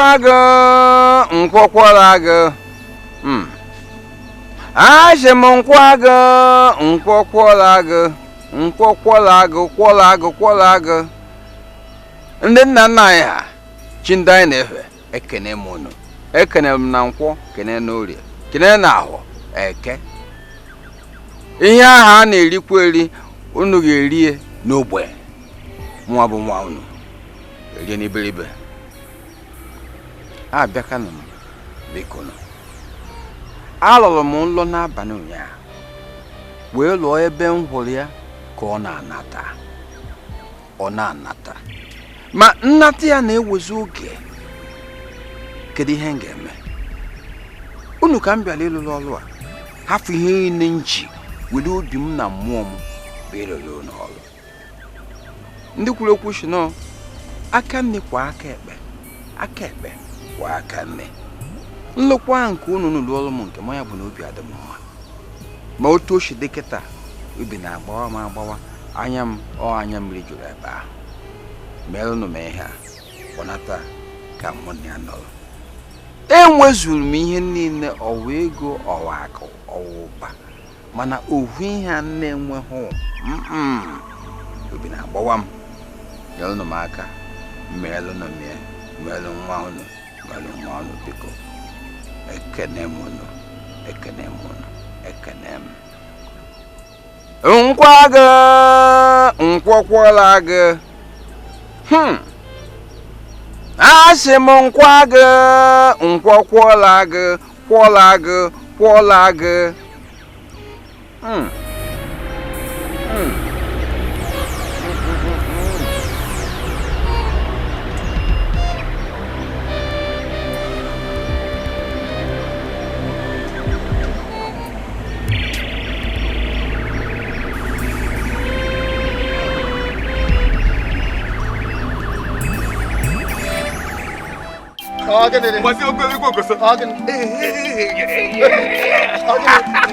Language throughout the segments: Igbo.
Nkwagụ nkwọkwọla gị. Asị m nkwagụ nkwọkwọla gị, nkwọkwọla gị, kwọla gị, kwọla gị. Ndị nna nna anyị ha, chi ndị anyị na-efe, ekene m unu. Ekene m na nkwọ, kene na orie, kene na ahọ, eke. Ihe ahụ a na-erikwa eri, unu ga-erie n'ogbe. Nwa bụ nwa unu erie n'iberibe. Abịakanụ m, biko nụ. Alọrọ m nlọ n'abalị ụnyaahụ wee lụọ ebe m hụrụ ya ka ọ na-anata. Ọ na-anata, ma nnata ya na-ewezi oge. Kedu ihe m ga-eme? Unu ka m bịara ịlụrụ ọrụ a, hafụ ihe niile m ji were obi m na mmụọ m bụ ịlụrụ unu ọrụ. Ndị kwuru okwu si nọ aka nne kwa aka ekpe, aka ekpe kwa aka nne. Nlụkwa nke unu nụrụ ọrụ m nke m ya bụ na obi adị m mma. Ma otu o si dị kịta, obi na-agbawa m agbawa, anya m ọ anya mmiri juru ebe ahụ. Meelụnụ m ihe a, kpọnata ka mụ na ya nọrọ. Enwezuru m ihe niile, ọwa ego, ọwa akụ, ọwa ụba, mana ohu ihe a na-enweghị, obi na-agbawa m. Nyelụnụ m aka, meelụnụ m ya, meelụ nwa unu, meelụ nwa unu, biko. Ekene m unu, ekene m unu, ekene m. Nkwa gị nkwọkwọla gị. Asị m nkwa gị nkwọkwọla gị, kwọla gị, kwọla gị. Mgbasi okwu egwu ogoso. Mgbe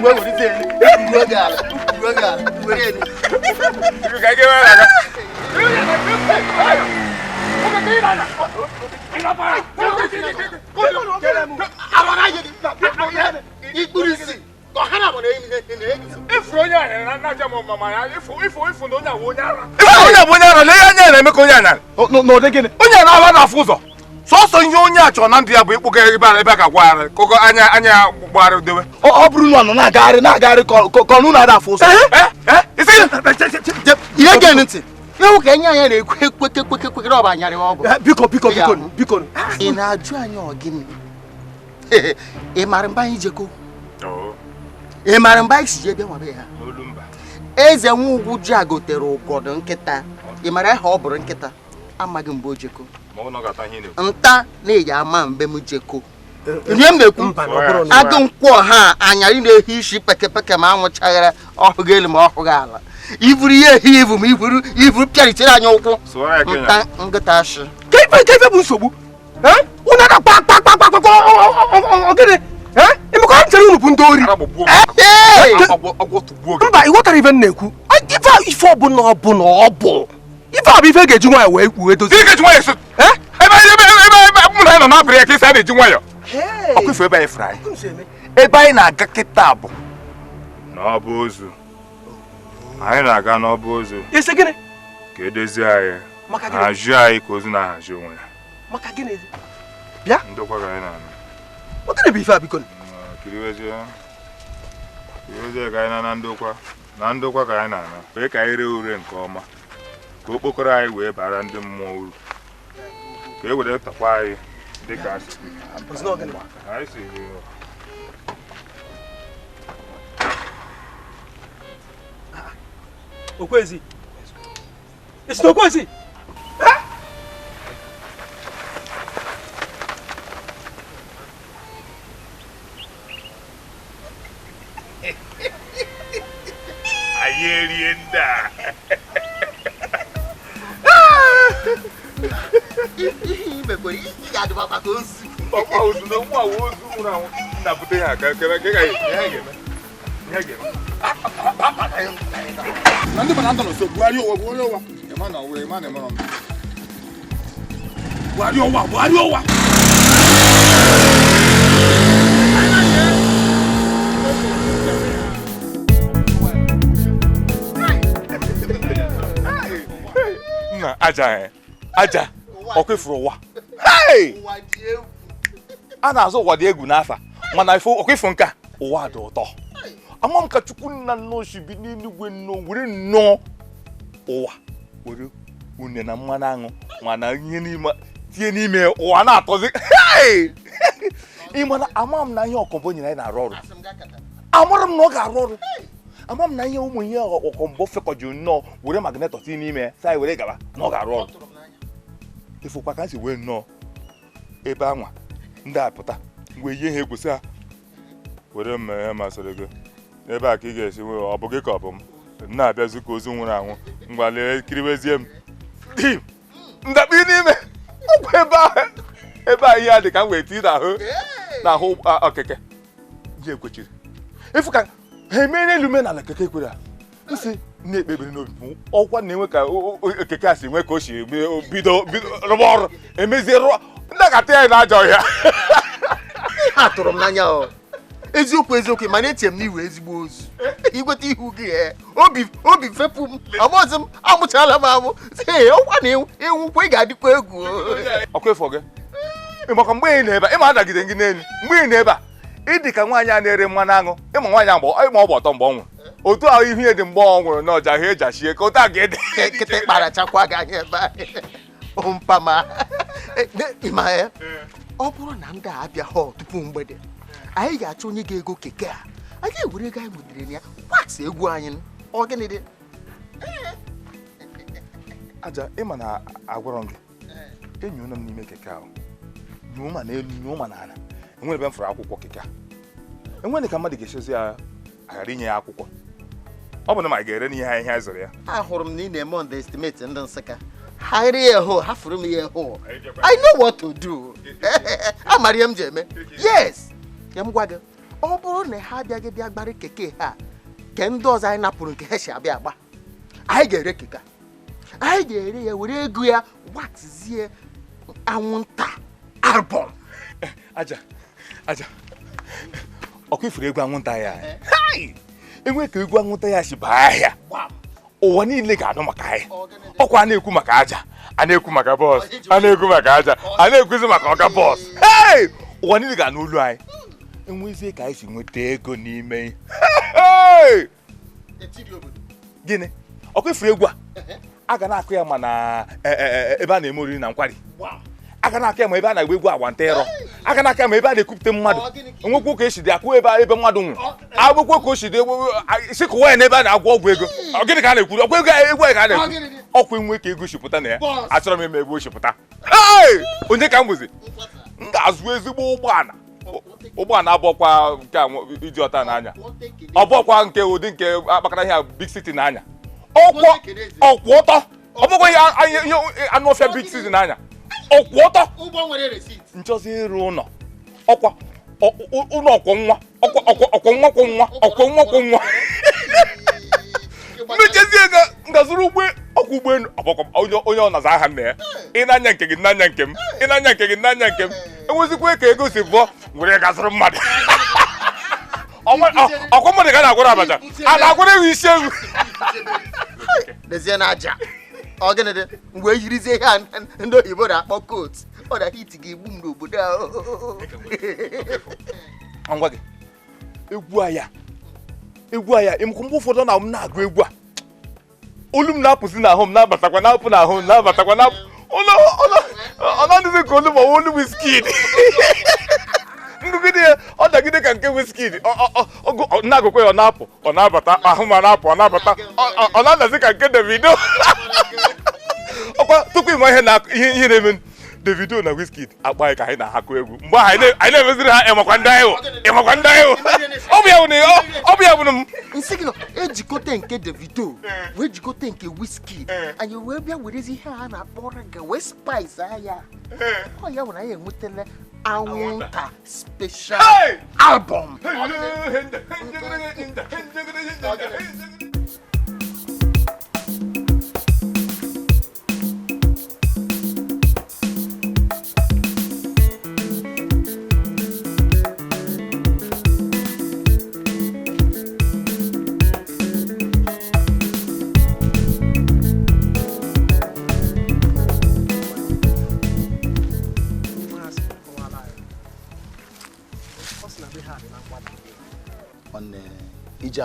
were elu, ruo gị ala, ruo gị ala, were elu. Ka ị ga-eme aga. Ikpuru isi, ka ọha na agbara enyi na-enyi. Ifuru onye a na na-aja m mama ya, ifu ifu ifu na onye a wụ onye ara. Ifu onye a bụ onye ara, lee anya na-eme ka onye a na. N'ụdị gịnị? Onye a na-ala n'afọ ụzọ. Sọsọ ihe onye a chọrọ na ndụ ya bụ ịkpụga ebe a ebe a ga-agwa ara, kọkọ anya anya ya gbagharị dewe. Ọ bụrụ na ọ nọ na-agagharị na-agagharị ka ọ nụ na-ada afụ ụzọ. Ihe gee ntị. Ewu ka enye anyị na-ekwe ekwe ekwe ekwe ọ bụ anyarị ọ bụ. Biko biko biko biko. Ị na-ajụ anyị ọ gịnị? Ị mara mgbe anyị jekọ? Ị mara mgbe anyị si je bịa nwabe ha? Eze nwa ugwu ji a gotere ụgọdụ nkịta. Ị mara aha ọ bụrụ nkịta? Amaghị mgbe o jekọ. Nta na-eyi ama mgbe m jekọ. Ihe m na-ekwu, agụ nkwọ ha anyarị na-ehi isi pekepeke ma anwụchaghara ọhụghị elu ma ọhụghị ala. Iburu ihe ehi ivu ma iburu iburu pịaritere anyị ụkwụ. Nta nkịta ashị. Ka ife bụ nsogbu? Unu na kpa kpa kpa kpa kpa ogene? Emekọ m chere unu bụ ndị ori. Mba, ị ghọtara ife m na-ekwu. Ife ife ọbụla ọbụla ọ bụ. Ife a bụ ife ga-eji nwayọ wee wee dozie. Ị ga-eji nwayọ so. Ebe ebe ebe ebe mụ na ya nọ n'abịrị ya ka esi a na-eji nwayọ. Ọkụ ife ebe anyị fụrụ anyị. Ebe anyị na-aga kịta bụ n'ọba ozu. Anyị na-aga n'ọba ozu. Isi gịnị? Ka edozie anyị. Hazie anyị ka ozu na-ahazi onwe ya. Maka gịnị? Bịa. Ndokwa ka anyị na-ana. Ọ gịnị bụ ife a biko? Kiriwezie. Kiriwezie ka anyị na-ana ndokwa. Na ndokwa ka anyị na-ana. Wee ka anyị ree ure nke ọma. Ka okpokoro anyị wee bara ndị mmụọ uru. Ka e were takwa anyị dịka asị. Anyị si Okwezi. Isi na Okwezi? Anyị erie ndị a. Ihe imekwere ị ga-adịbakwa ka ozu. Ọkwa ozu na nwa ozu nwụrụ anwụ. Nna bute ya ka ka ka ihe ga-eme. Ihe ga-eme. Na ndị mana ndọ nso Buhari ụwa Buhari ụwa. Ịma na ọwụ ịma na ịmara m. Buhari ụwa Buhari ụwa. Aja aja ọkwefuru ụwa a na-azụ ụwa dị egwu n'afa mana ọkwefu nka ụwa dị ụtọ ama m ka Chukwu nna nnọọ si bi n'eluigwe nnọọ were nnọọ ụwa were une na mmanụ aṅụ mana ihe n'ime tinye n'ime ụwa na-atọzi. Ịmana ama m na ihe ọkọmbọ nyere anyị na-arụ ọrụ, amara m na ọ ga-arụ ọrụ. Ama m na ihe ụmụ ihe ọkọmbọ fekọjụ nnọọ were magnetọ tinye n'ime sa anyị were gaba na ọ ga-arụ ọrụ. Ifụkwa ka si wee nnọọ ebe anwa ndị a pụta mgbe ihe ha egwusi ha were mmemme masịrị gị ebe a ka ị ga-esi nwee ọ bụ gị ka ọ bụ m na-abịazi ka ozu nwụrụ anwụ ngwa lee kiriwezie m di ndakpi n'ime ọgwụ ebe a ihe a dị ka m wee tinye n'ahụ okeke ihe ekwechiri ịfụ ka ha emee n'elu mee n'ala keke ekwere a nsị na-ekpebiri n'obi m ọkwa na-enwe ka keke a si nwee ka o si bido rụba ọrụ emezie rụọ ndị ga-atụ ya n'ajọ ọhịa. Ihe a tụrụ m n'anya o eziokwu eziokwu mana eche m na iwe ezigbo ozu igweta ihu gị obi fepụ m ọmụzi m amụchala m amụ ọkwa na enwukwa ị ga-adịkwa egwu. Ọkwa ịfọ gị maka mgbe ị na-ebe ịma adagide gị n'elu mgbe ị na-ebe a ịdị ka nwaanyị a na-ere mmanụ aṅụ ịma nwaanyị a ịma ọ gba ọtọ mgbe ọ nwụrụ otu ahụ ihu ya dị mgbe ọ nwụrụ n'ọja ahụ eji achie ka otu a ga-ede nkịtị kpara chakwa gị anya ebe ahụ mpama ịma ya. Ọ bụrụ na ndị a abịa họl tupu mgbede anyị ga-achọ onye ga-ego keke a anyị ga-ewere ego anyị nwetara na ya wax egwu anyị ọ gịnị dị aja ịma na agwọrọ m gị enyo m n'ime keke ahụ nyụọ ma n'elu nyụọ ma n'ala enwere ebe m fụrụ akwụkwọ keke a enwere ka mmadụ ga-echezi ya aghara inye ya akwụkwọ ọ bụ na ma ga-ere n'ihe anyị ihe zụrụ ya. Ahụrụ m na ị na-eme underestimate ndị Nsụka ha rie hụ ha fụrụ m ihe hụ I know what to do. Amara ihe m ji eme. Yes ya m gwa gị ọ bụrụ na ha abịaghị bịa gbara keke ha ke ndị ọzọ anyị napụrụ nke ha si abịa agba anyị ga-ere keke anyị ga-ere ya were ego ya waxzie anwụnta album. Aja aja ọkwa ifuru egwu anwụnta ya enwe ka egwu anwụnta ya si baa ahịa ụwa niile ga-anụ maka anyị ọkwa a na-ekwu maka aja a na-ekwu maka bọs a na-ekwu maka aja a na-ekwuzi maka ọga bọs ụwa niile ga-anụ olu anyị enwezie ka anyị si nweta ego n'ime gịnị ọkwa ifuru egwu a ga na-akụ ya ma na ebe a na-eme oriri na nkwari a ga na-akụ ya ma ebe a na-agba egwu agwanta ịrọ a ga na-akụ ya ma ebe a na-ekwupụta mmadụ enwekwu ka esi dị akụ ebe ebe mmadụ nwụrụ agbekwo ka o si dị si kụwa ya n'ebe a na-agwọ ọgwụ ego gịnị ka a na-ekwu ọkwa ego egwu ka a na-ekwu ọkwa enwe ka ego si pụta na ya achọrọ m ime ego si pụta onye ka m bụzi m ga-azụ ezigbo ụgbọala ụgbọala abụọkwa nke iji ọta n'anya ọ bụọkwa nke ụdị nke akpakara ihe big city n'anya ọkwọ ọtọ ọ bụkwa ihe anụ ọfịa big city n'anya ọkwụ ọtọ nchọzi ịrụ ụlọ ọkwa ụlọ ọkwọ nwa ọkwọ nwa kwọ nwa ọkwọ nwa kwọ nwa mmechezie ego ngazuru ụgbọ ọkwọ ụgbọelu ọbọkwa onye ọ naza aha nna ya ị na-anya nke gị n'anya nke m ị na-anya nke gị n'anya nke m enwezikwa ka ego si bụọ were gazụrụ mmadụ ọkwọ mmadụ ga na-agwara abacha a na-agwara ewu isi ewu dezie na aja ọ gịnị dị mgbe yirizie ihe ndị oyibo na-akpọ coat ọ na hit ga-egbu m n'obodo ahụ. Ngwa gị egwu aya egwu aya mgbe ụfọdụ na m na-agụ egwu a olu m na-apụzi n'ahụ m na-abatakwa na-apụ n'ahụ m na-abatakwa na ọ na-adịzi ka olu ma olu Wizkid ngụgide ya ọ dagide ka nke Wizkid na-agụkwa ya ọ na-apụ ọ na-abata ahụ ma na-apụ ọ na-abata ọ na-adazi ka nke Davido ọkwa tupu ịma ihe ihe na-eme Davido na Wizkid akpa anyị ka anyị na-akụ egwu mgbe ahụ anyị na-emeziri ha ịmakwa ndị anyị ịmakwa ndị anyị ọ bụ ya bụ na m nsị gị ejikọta nke Davido wee jikọta nke Wizkid anyị wee bịa werezi ihe a na-akpọ raga wee spice ya ọ ya bụ na anyị enwetala anwụnta special album.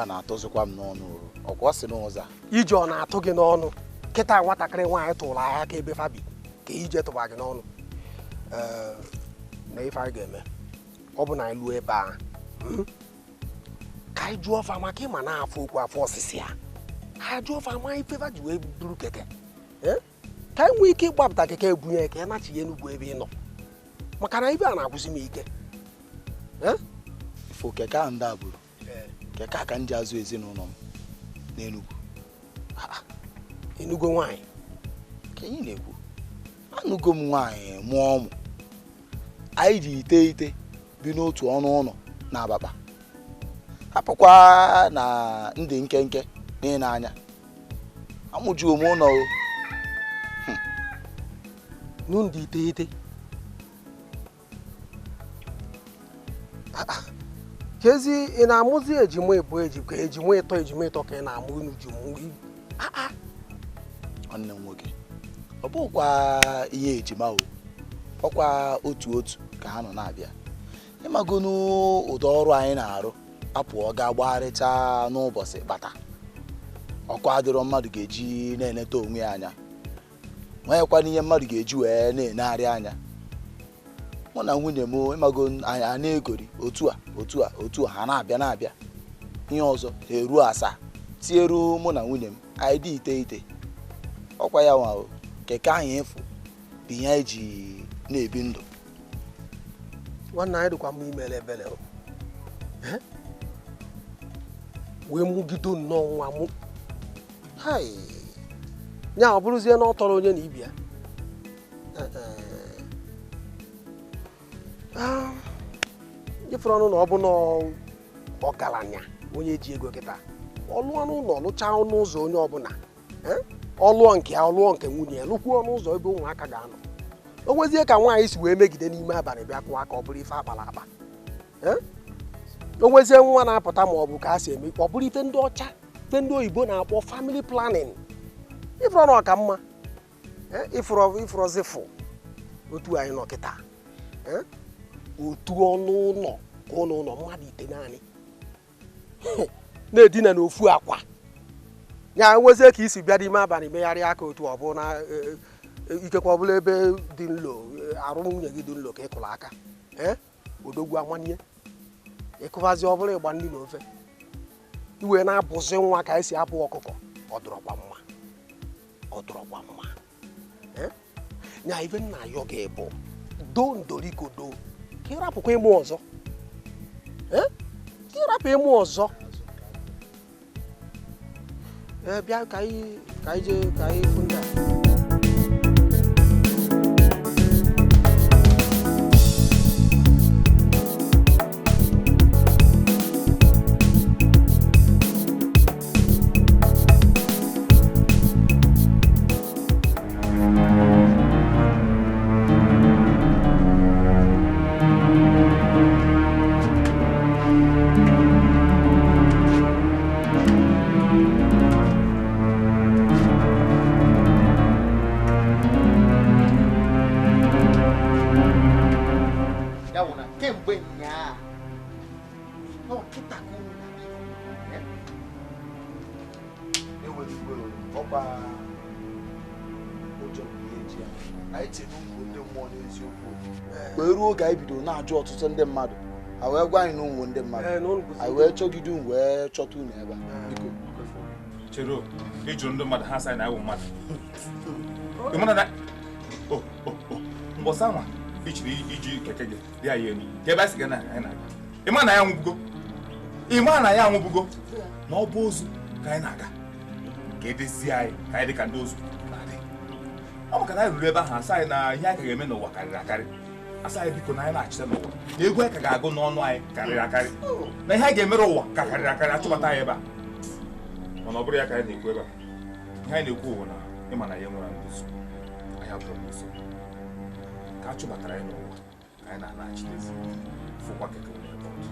Ije a na-atụzikwa m n'ọnụ. Ọkwa sị n'ụzọ. Ije ọ na-atụ gị n'ọnụ. Kịta nwatakịrị nwaanyị tụrụ ahịa ka ebe fabi ka ije tụba gị n'ọnụ. Na ife anyị ga-eme ọ bụ na anyị luo ebe a ka anyị jụọ fa maka ịma na-afụ okwu afọ osisi a ha jụọ fa ma ife fa ji wee buru keke ka anyị nwee ike ịgbapụta keke ebunye ka ya nachie Enugwu ebe ị nọ maka na ibe a na-akwụsị m ike. Ifo keke ahụ ndị a buru keke a ka m ji azụ ezinụlọ m n'Enugwu. Enugu nwaanyị ka anyị na-ekwu anụgo m nwaanyị mụọ ụmụ anyị ji iteghete bi n'otu ọnụ ụlọ na Abakpa hapụkwa na ndị nkenke n'ile anya amụjuo m ụlọ nụ ndị iteghete kezi ị na-amụzi ejima ebu eji ka ejima ịtọ ka ị na-amụ unu ji mụ. Nwanne m nwoke ọ bụkwa ihe ejima o ọkwa otu otu ka ha nọ na-abịa ịmagonu ụdọ ọrụ anyị na-arụ apụọ ga gbagharịcha n'ụbọchị bata ọkwa adịrọ mmadụ ga-eji na-eneta onwe ya anya nwekwana ihe mmadụ ga-eji wee na-enegharị anya mụ na nwunye m ịmago anyị a na-egori otu a otu a otu a ha na-abịa ihe ọzọ ha eruo asaa tieru mụ na nwunye m anyị dị iteghete ọkwa ya nwa keke ahụ efu bụ ihe anyị ji na-ebi ndụ. Nwanne anyị dịkwa mma imere ebere wee mụgido nnọọ nwa mụ nya ọ bụrụzie na ọ tọrọ onye na ibi ya ifere ọnụ na ọ bụ na ọgaranya onye ji ego kịta ọlụọ n'ụlọ lụchaa ọnụ ụzọ onye ọbụla ọlụọ nke ya ọlụọ nke nwunye ya lụkwuo ọnụ ụzọ ebe ụmụaka ga-anọ o nwezie ka nwaanyị si wee megide n'ime abalị bịa kụọ aka ọ bụrụ ife akpara akpa o nwezie nwa na-apụta ma ọ bụ ka a si eme ọ bụrụ ife ndị ọcha ife ndị oyibo na-akpọ family planning ifụrọ na ọka mma ịfụrọzifụ otu anyị nọ kịta otu ọnụ ụlọ ka ụlọ ụlọ mmadụ ite naanị na-edina n'ofu akwa ya nwezie ka isi bịa n'ime abalị megharịa aka otu ọ bụ na ikekwe ọbụla ebe dị nlo arụ nwunye gị dị nlo ka ị kụrụ aka odogwu amanye ịkụbazi ọbụla ịgba nri na ofe iwe na-abụzi nwa ka esi abụ ọkụkọ ọ dụrọkwa mma ọ dụrọkwa mma nya ife nna ayọ gị bụ doo ndorikodo ka ịrapụkwa ịmụ ọzọ ka ịrapụ ịmụ ọzọ bịa ka anyị jee ka anyị fụ ndị a. Wee ruo oge anyị bidoro na-ajụ ọtụtụ ndị mmadụ a wee gwa anyị na ụmụ ndị mmadụ anyị wee chọgide unu wee chọta unu ebe a. Biko chere ịjụrụ ndị mmadụ ha sị na anyị wụ mmadụ mbọsị anwa ichiri iji keke gị dị anyị elu ka ebe anyị si ga na anyị na-aga ịma na ya anwụbugo ịma na ya anwụbugo na ọ bụ ozu ka anyị na-aga ka edezie anyị ka anyị dị ka ndị ozu na-adị ọ maka na anyị ruru ebe ahụ asị anyị na ihe anyị ka ga-eme n'ụwa karịrị akarị asị anyị biko na anyị na-achịta n'ụwa na egwu anyị ka ga-agụ n'ọnụ anyị karịrị akarị na ihe anyị ga-emere ụwa ka karịrị akarị achụbata anyị ebe a mana ọ bụrụ ya ka anyị na-ekwu ebe a ihe anyị na-ekwu ụwa na ịma na ya nwere nduzi anyị abụrụ n'ụzọ ka a chụbatara anyị n'ụwa ka anyị na-anachitezi fụkwa keke onye ebe ọdụ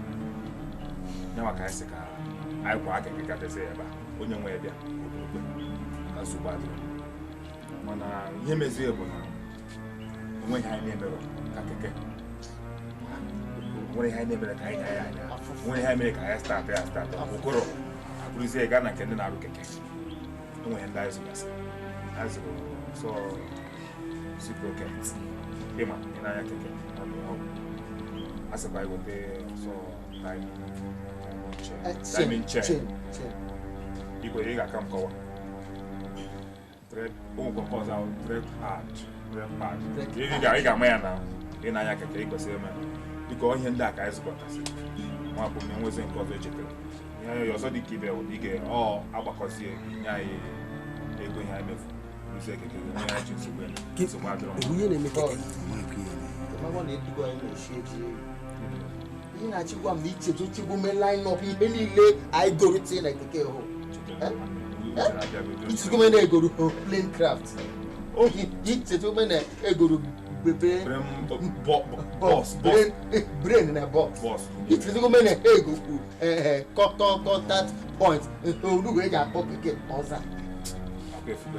ya maka anyị sị ka anyị kwa keke ka dezi ebe a onye nwe ya bịa oburukwe maka nsogbu adịrọ mana ihe mezie bụ na onweghị anyị na-emerọ ka keke nwere ihe anyị na-emere ka anyị nya ya anya nwere ihe anyị mere ka anyị statị ya statị okoro Buruzie gaa na nke ndị na-arụ keke. O nwere ndị anyị zụgasị. Anyị zụrụ sọ sprocket. Ịma ị na-anya keke ọ bụ ọgwụ. A sịkwa iweta sọ timing chain. Igwe ị ga-aka m kọwa. Brake pad. Ị ga-ama ya na ị na-anya keke ị kwesịrị ime. Biko ihe ndị a ka anyị zụkọtasị. Nwa bụ na enwezi nke ọzọ echetara. Ihe ọzọ dị ka ibe bụ ị ga ọ agbakọzie nye anyị ego ihe anyị mefu. Rụzie keke gị nye anyị ji nsogbu ya. Nsogbu adịrọ. Ihe na-achịkwa m na ichetu chigbu me line up ihe niile anyị goro tinye na keke hụ. Ichetu na egoro plane craft. Ichetu na egoro brain na box. Ichetu na ego contact point. Onugbu eji akpọ keke ọza.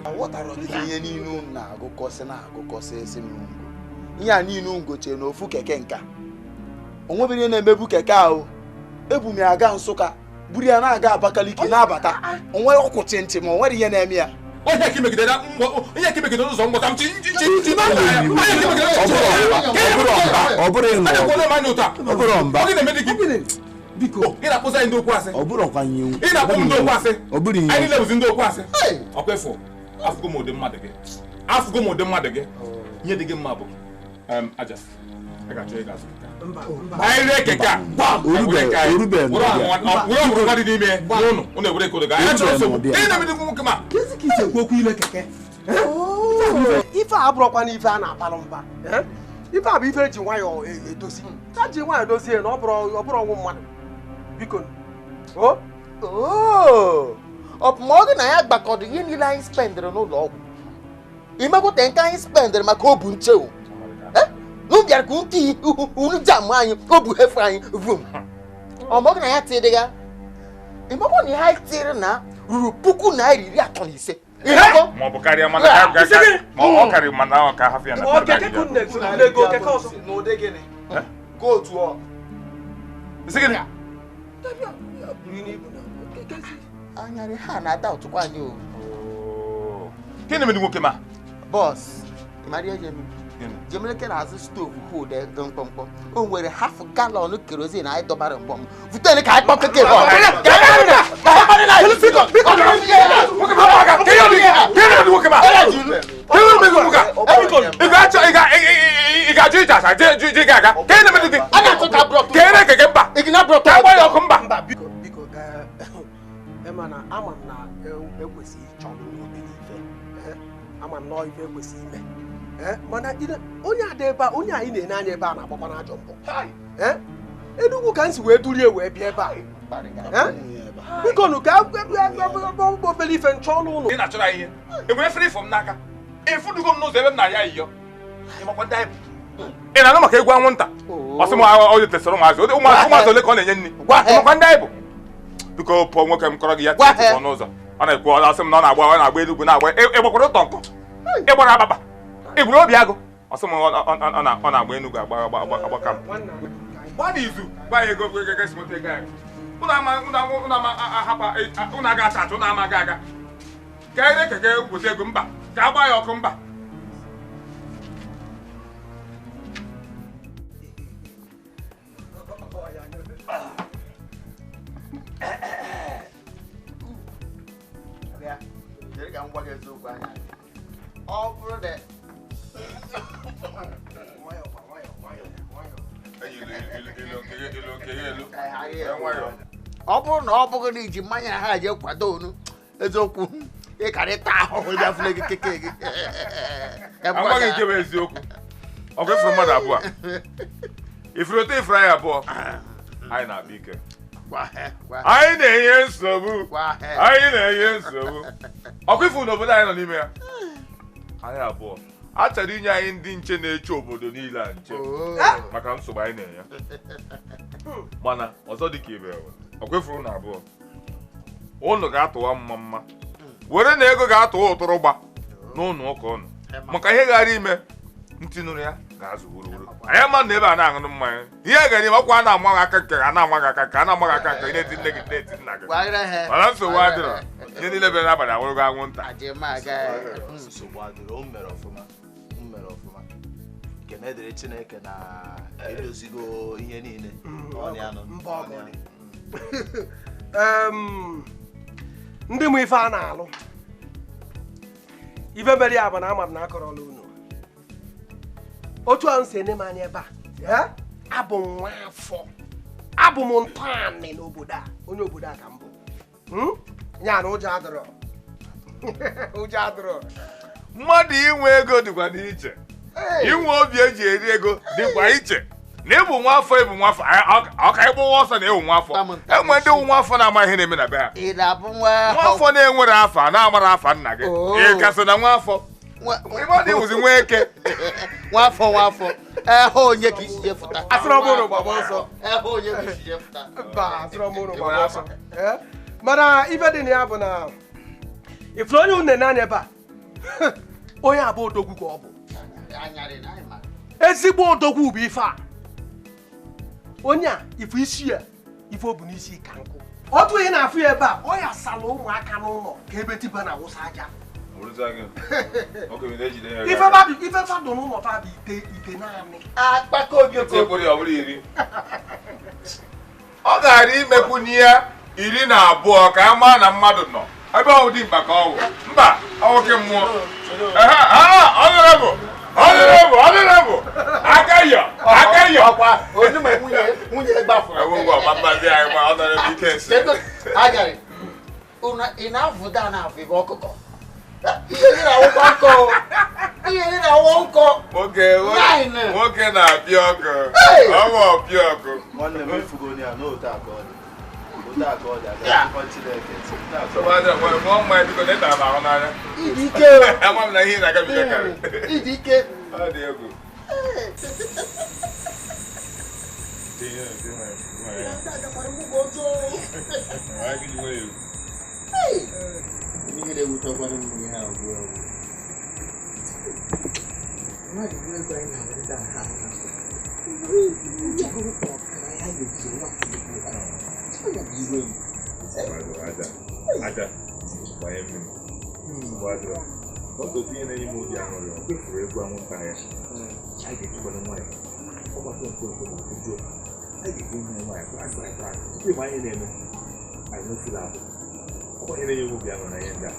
Aghọtara ihe niile unu na-agụkọsị esi m ngo. Ihe a niile unu gochiri n'ofu keke nka. O nwebere ihe na-emebu keke ahụ. Ebu m ya aga Nsụka, buru ya na-aga Abakaliki na-abata. O nwere ọkwụ chịnchị ma o nwere ihe na-eme ya. Onye ka imegidere ụzọ mgbọta m chi biko ị na-akpụzi anyị ndị okwu asị. Ị na-akpụ m ndị okwu asị. Anyị niile bụzi ndị okwu asị. Ọkwa efu afụgo m ụdị mmadụ gị. Afụgo m ụdị mmadụ gị. Ihe dị gị mma bụ aja. A ga-achọ ịga azụ keke. Anyị ree keke a. Were ọmụrụ dị n'ime n'ụnụ ụnụ ewere kodo ga. Anyị chọrọ nsogbu. Ị na-emede nwoke ma. Kezi ka isi ekwu okwu ile keke. Ife a abụrọkwa n'ife a na-akpalụ mba. Ife a bụ ife eji nwayọọ edozi. A ji nwayọọ dozie na ọ bụrụ ọnwụ mmadụ. Biko. O? Ọ bụ ma ọ gị na ya gbakọrọ ihe niile anyị spendịrị n'ụlọ ọgwụ. Imekwute nke anyị spendịrị maka obu nche o. N'ụbịara ka nke unu jam anyị obu hefe anyị vum. Ọ ma ọ gị na ya tiri ya. Imekwa na ihe anyị tiri na ruru 1035. Ma ọ bụ karịa mana ma ọ karịrị mana ọ ka hafụ ya na Ọ keke ka unu na-ego keke ọzọ. N'ụdị gịnị? Go otu ọ. Isi gịnị? Anyarị ha na-ada ụtụkwa anyị o. Gịnị mere nwoke ma? Bọs, Maria Jemi. Jemeleke na-azụ stovu hụ dị mkpọmkpọ. O nwere half gallon kerosene anyị dọbara mkpọm. Vutene ka anyị kpọ keke bọ. Ị ga-ajụ ije asa je ga aga. Ka ị na-emedu gị? Ka ị na-ekeke mba. Ka agba ya ọkụ mba. Biko biko mana ama m na ekwesịghị ịchọ obere ife. Ama m na ife ekwesịghị ime. Mana onye ada ebe a onye anyị na-ene anya ebe a na-agbakwa n'ajọ mbọ. Enugwu ka m si wee durie wee bịa ebe a. Biko nụ ka obere ife nchọ ọnụ ụlọ. Ị na-achọrọ ihe. Enwere efere ifo m n'aka. Efudugo m n'ụzọ ebe m na-arịa ayịyọ. Ị na-anụ maka egwu anwụnta? Ọ sị m ọ tesara ụmụazị. Ụmụazị ole ka ọ na-enye nri? Makwa ndị anyị bụ. Biko pụọ nwoke m kọrọ gị ya tịtị n'ụzọ. Ọ na-ekwu ọ sị m na ọ na-agba Enugwu na-agba. Ị gbakwara ụtọ nkọ? Ị gbara ababa? Ị gburu obi agụ? Ọ sị m ọ na-agba Enugwu agba kam. Gba n'izu gba ya ego ego esi moto ego anyị. Ụnụ aga acha acha ụnụ ama aga aga. Ka ere keke weta ego mba ka agba ya ọkụ mba. Ọ bụrụ na ọ bụrụ na ọ bụghị na iji mmanya ha je kwado onu eziokwu ịkarịta ahụhụ bịafule gị keke gị. Agwaghị nke bụ eziokwu. Ọ bụ ifuru mmadụ abụọ. Ifuru otu ifuru anyị abụọ. Anyị na-akpa ike. Anyị na-enye nsogbu. Anyị na-enye nsogbu. Ọkwa ifuru n'obodo anyị nọ n'ime ya. Anyị abụọ. A chọrọ inye anyị ndị nche na-eche obodo niile a nche maka nsogbu anyị na-enye. Mana ọzọ dị ka ibe ọkwa ifuru na abụọ. Ụnụ ga-atụwa mma mma. Were na ego ga-atụwa ụtụrụgba n'ụnụ ụka ụnụ. Maka ihe ghara ime ntị nụrụ ya Ga-azụ wuruwuru. Anyị ma na ebe a na-aṅụ mmanya. Ihe ga na ọkwa a na-ama gị aka nke a na-ama gị aka nke a na-ama gị aka nke ị na-eti nne gị na-eti nna gị. Mana nsogbu adịrọ. Ihe niile bịara n'abalị awụrụgo anwụnta. Nsogbu adịrọ, o mere ọfụma. O mere ọfụma. Ekene dịrị Chineke na edozigo ihe niile. Ndị mụ ife a na-alụ ife mere ya bụ na ama m na akọrọla unu otu ahụ si ene m anya ebe a abụ m nwa afọ abụ m ntọanị n'obodo a onye obodo a ka m bụ ya na ụjọ adịrọ ụjọ adịrọ mmadụ inwe ego dịkwa n'iche inwe obi eji eri ego dịkwa iche na ịbụ nwa afọ ịbụ nwa afọ ọka ịgbụ nwa ọsọ na ịwụ nwa afọ enwe ndị nwa afọ na-ama ihe na-eme na be ha nwa afọ na-enwere afa na-amara afa nna gị ị ka so na nwa afọ ịma ịwụzi nwa eke nwa afọ nwa afọ ehe onye ka isi jefụta asịrọ m ụrụ gbaba ọsọ ehe onye ka isi jefụta mba asịrọ m ụrụ gbaba ọsọ mana ife dị na ya bụ na ifuru onye une naanị ebe a onye abụ odogwu ka ọ bụ ezigbo odogwu bụ ife a onye a ifu isi ya ife o bu n'isi ka nkụ otu ihe na-afụ ya ebe a ọ ya sala ụmụaka n'ụlọ ka ebe tiba na awụsa aja ife fadụ n'ụlọ fa bụ ite ite naanị ọ gara imekwunye ya 12 ka a maa na mmadụ nọ ebe ọ dị mkpa ka ọ wụ mba nwoke mmụọ honorable akayọ akayọ onye nwunye gbafuru ị na-avụda na-avụ ibe ọkụkọ ihe gị na-awụkwa nkọ ihe gị na-awụ nkọ nwoke na-apịa ọkụ ọnwa ọpịa ọkụ nwanne m efugo ya n'otu aka ọ dị otu aka ọ dị aga Chineke ịdị ike ama m na ihe na-agabiga karị ịdị ike ọ dị egwu ihe na-ewutekwara m ihe abụọ mmadụ bụ ego anyị na-enweta ha aja gbanye mmiri ọtụtụ ihe na-enye m obi aṅụrị ọ kwefuru egwu anwụnta ya a ga-ejikwana nwayọ ọgbakọ nke nke ma ọjọọ a ga-eji ihe nwayọ kpara tupu ịma ihe na-eme anyị n'ofula abụ ọkwa ihe na-enye m obi aṅụrị na ihe ndị a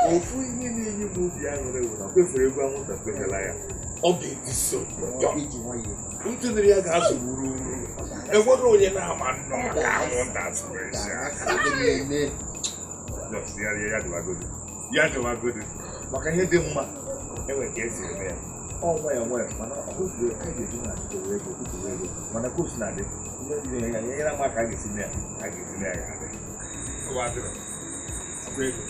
ofu ihe na-enye m obi aṅụrị bụ na kwefuru egwu anwụnta kwefela ya ọ ga-eji so ntụnere ya ga-azụ wuru wuru enwere onye na-ama nnọọ ka anwụnta ya dịwagodo maka ihe dị mma enwere ka esi eme ya ọ nwayọ nwayọ mana ọ kwefuru a ga-eji na achịkọwa ego kwutụwa ego mana ka o si na-adị ihe ya nyere ama ka a ga-esi mee ya a ga-esi mee ya ga-adị ego.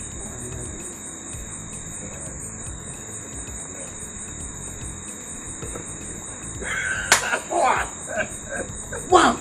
Wow!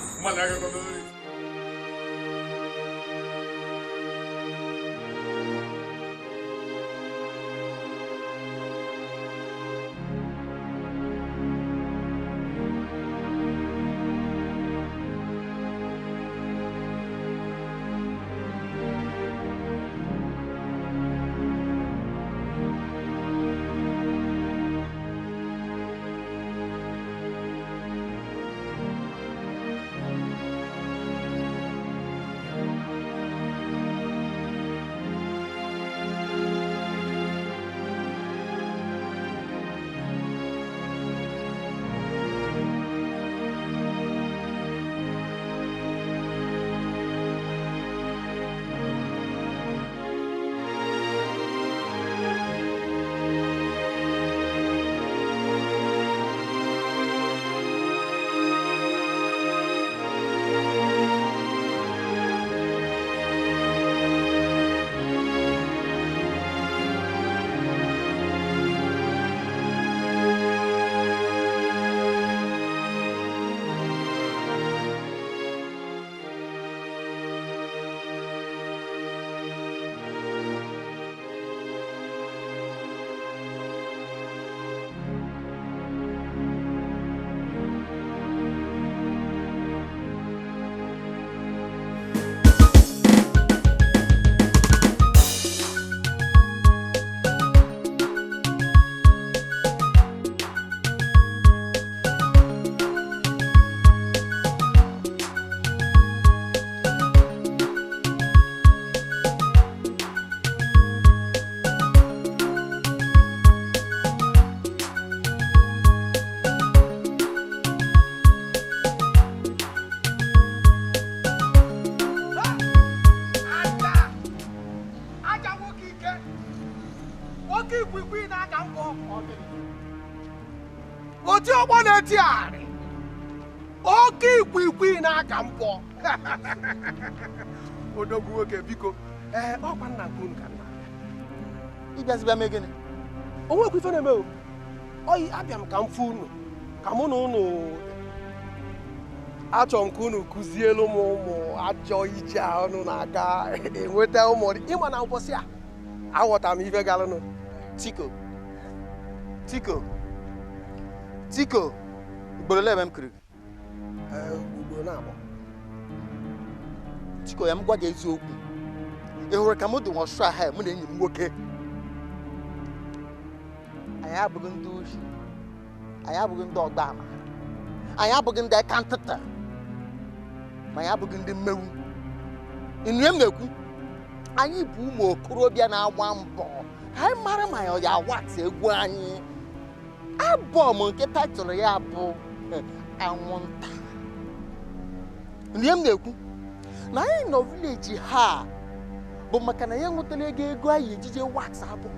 na-eti arị oke ikwikwii na-aka mpọ odogwu nwoke biko ee ọkwa nna nke unu ka nna ịbịazibịa mee gịnị o nwekwa ife na-eme o oyi abịa m ka m fụ unu ka mụ na unu achọrọ m ka unu kụzielu m ụmụ ajọ ije a unu na-aga enweta ụmụ ịma na ụbọchị a aghọtara m ife galụnụ. Tiko Tiko Tiko ugboro ole ebe m kiri gị? Ugboro na-abụọ. Tiko ya m gwa gị eziokwu, ị hụrụ ka m dị nwọsụ ahụ mụ na enyi m nwoke anyị abụghị ndị ohi, anyị abụghị ndị ọgba ama, anyị abụghị ndị aka ntụtụ, ma anyị abụghị ndị mmewu. Ịnụ m na-ekwu, anyị bụ ụmụ okorobịa na-agba mbọ ka anyị mara ma ya awatị egwu anyị. Albọm nke taịtụl ya bụ Anwụnta. Ịnụ m na-ekwu na anyị nọ vileji ha bụ maka na ya nwetara ego ego anyị ejije wax albọm.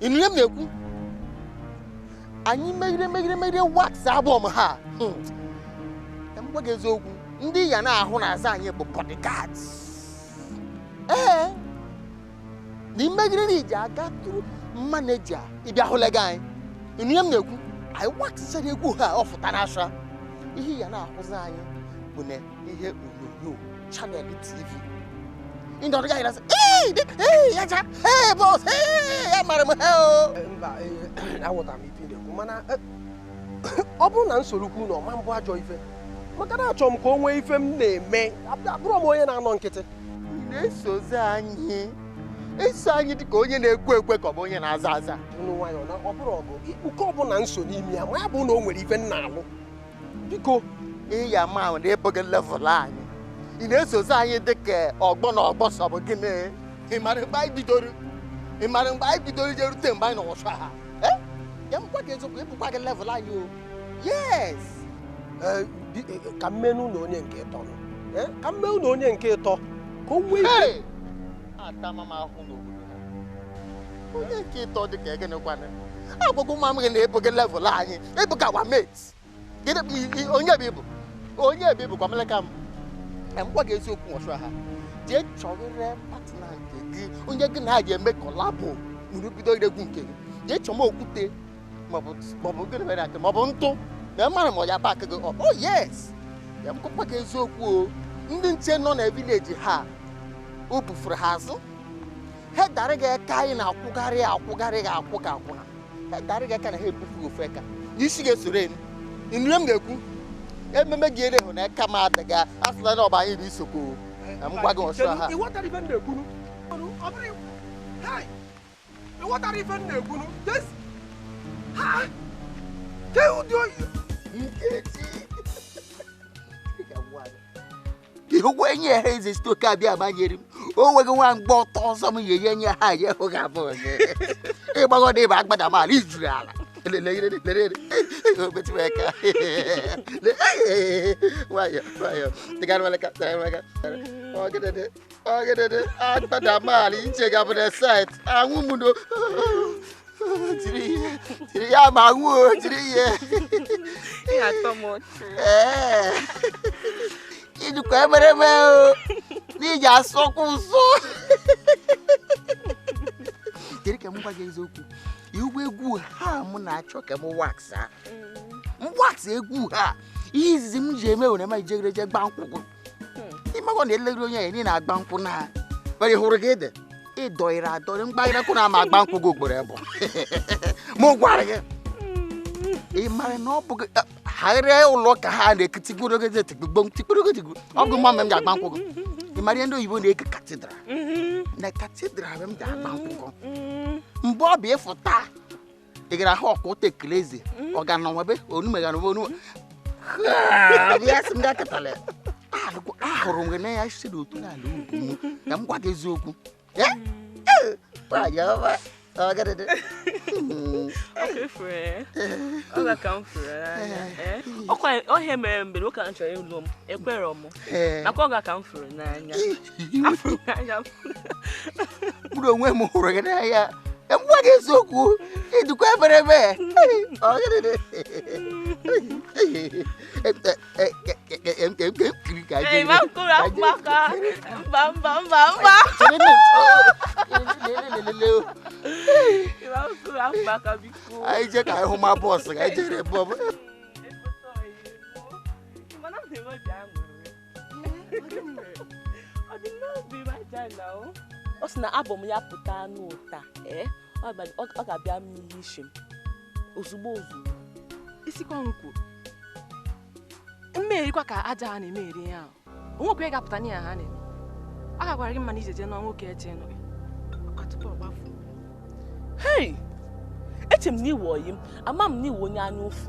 Ịnụ m na-ekwu anyị megide megide megide wax albọm ha. M gwa gị eziokwu, ndị ya na-ahụ n'azụ anyị bụ bodyguards. Ee, na imegide na iji aga tụrụ maneja ịbịa hụlega anyị. Ịnụ m na-ekwu anyị waxịchara egwu ha ọfụta n'asha. Ihe ya na-ahụzi anyị bụ na ihe onyonyo chanel TV. Ndị ọrụ gaghị asị ee ya ja ee bọs ee ya mara m ha o. Mba, aghọtara m ife ị na-ekwu, mana ọ bụrụ na nsorokwu na ọma mbụ ajọ ife, maka na achọrọ m ka o nwee ife m na-eme, abụrọ m onye na-anọ nkịtị. Ị na-esozi anyị eso anyị dịka onye na-ekwe ekwe ka ọ bụ onye na-aza aza. Unu nwayọọ na ọ bụrụ ọgụ nke ọbụla nso n'ime ya ma ya bụ na o nwere ife m na-alụ. Biko ị ya ma ahụ na ịbụghị level anyị. Ị na-esozi anyị dịka ọgbọ na ọgbọ sọ bụ gịnị? Ị mara mgbe anyị bidoro? Ị mara mgbe anyị bidoro je rute mgbe anyị nọ ọsọ ha? Ya m gwa gị eziokwu, ịbụkwa gị level anyị o. Yes. Ka m menụ na onye nke ịtọ nọ. Ka m menụ na onye nke ịtọ ka o nwee ike. Atama m ahụ n'obodo ha. Onye nke ịtọ dị ka gịnịkwanụ? Agwago nwa m gị na ịbụghị level anyị, ịbụka wa mate. Gịnị onye bụ ịbụ? Onye bụ ịbụ kwa meleka m. M gwa gị eziokwu ọsọ ha. Jee chọrọ partner nke gị, onye gị na ha ga-eme kọlabụ unu bido egwu nke gị. Jee chọọ m okwute maọbụ gịnị mere aka maọbụ ntụ na mara ma ọ ya pak gị. Oh yes. Ya m gwa gị eziokwu o, ndị nche nọ na vileji ha o bufuru ha azụ. Ha dara gị aka anyị na-akwụgharị akwụgharị gị akwụ ka akwụna. Ha dara gị aka na ha ebufu ofu aka. N'isi ga-esoro enu. Ịnụ m na-ekwu ememe gị ere hụ na aka m adịghị asịla na ọba anyị bụ isokwu. M gwa gị ọsọ ha. Ịghọtara ife m na-ekwunu? Ịghọtara ife m na-ekwunu? Ha! Ke ụdị oyi! Nkechi! Ịhụkwa enyi ha eze site oke abịa agbanyere m. O nweghị nwa mgbe ọtọ ọzọ m ga-enye nye ha ya hụ ga-abụ onye. Ịgbagọdọ ịba agbada m ala ijuru ala. Nwayọ nwayọ ọgịdịdị agbada m ala iche ga bụ na site anwụ m no jiri ya ma anwụ o jiri ihe. Ee. Ijikwa emereme o n'iji asọkwu nsọ. Kedu ka m gwa gị eziokwu, iwu egwu ha m na-achọ ka m wax ha. M wax egwu ha ihe izizi m ji eme were ma ijegereje gba nkwụ. Ịmakwa na elegiri onye ya niile agba nkwụ na mere hụrụ gị ede ịdọịrị adọrị mgbaghịrị kwụ na ama agba nkwụ gị ugboro ebe m gwara gị. Ị mara na ọ bụ gị ha ụlọ ka ha na-ekiti gborogozi tikpugbo tikporogozi ọ bụ mma m ga-agba nkwụ gị. Ị mara ihe ndị oyibo na-eke katidral na katidral m ga-agba nkwụ gị. Mgbe ọ bụ ịfụta ị gara ahụ ọkụ ụta ekele eze ọ ga nọ nwebe onumegara onu ya sị m ga katala ahụrụ m gị na ya siri otu n'ala ugwu m ka m gwa gị eziokwu. Ọhịa mere mgbe nwoke ahụ chọrọ ịlụ m ekwerọ m maka ọ ga ka m fụrụ n'anya. Mkpụrụ onwe m hụrụ gị n'anya. M gwa gị eziokwu, ịdịkwa eberebe. Ee, ma mkpụrụ akpaka. Mba mba mba mba. Ma mkpụrụ akpaka biko. Anyị je ka anyị hụ ma bọọsụ ka anyị jere bọọbụ. Mana m na-enwe obi aṅụrị. Ọ dị n'obi m aja na o. Ọ sị na abụ m ya pụta n'ụta, ọ ga-abịa m ihe isi m ozugbo ozugbo. Isikwa m kwuru mmerikwa ka aja ha na-emeri ihe ahụ. O nwekwa ị ga-apụta n'ihe ha na-eme. A gakwara gị mma na ijeje nọ nwoke eche nọ gị maka tupu ọ gbafuo. Hei! Eche m na iwe oyi m, ama m na iwe onye anya ụfụ.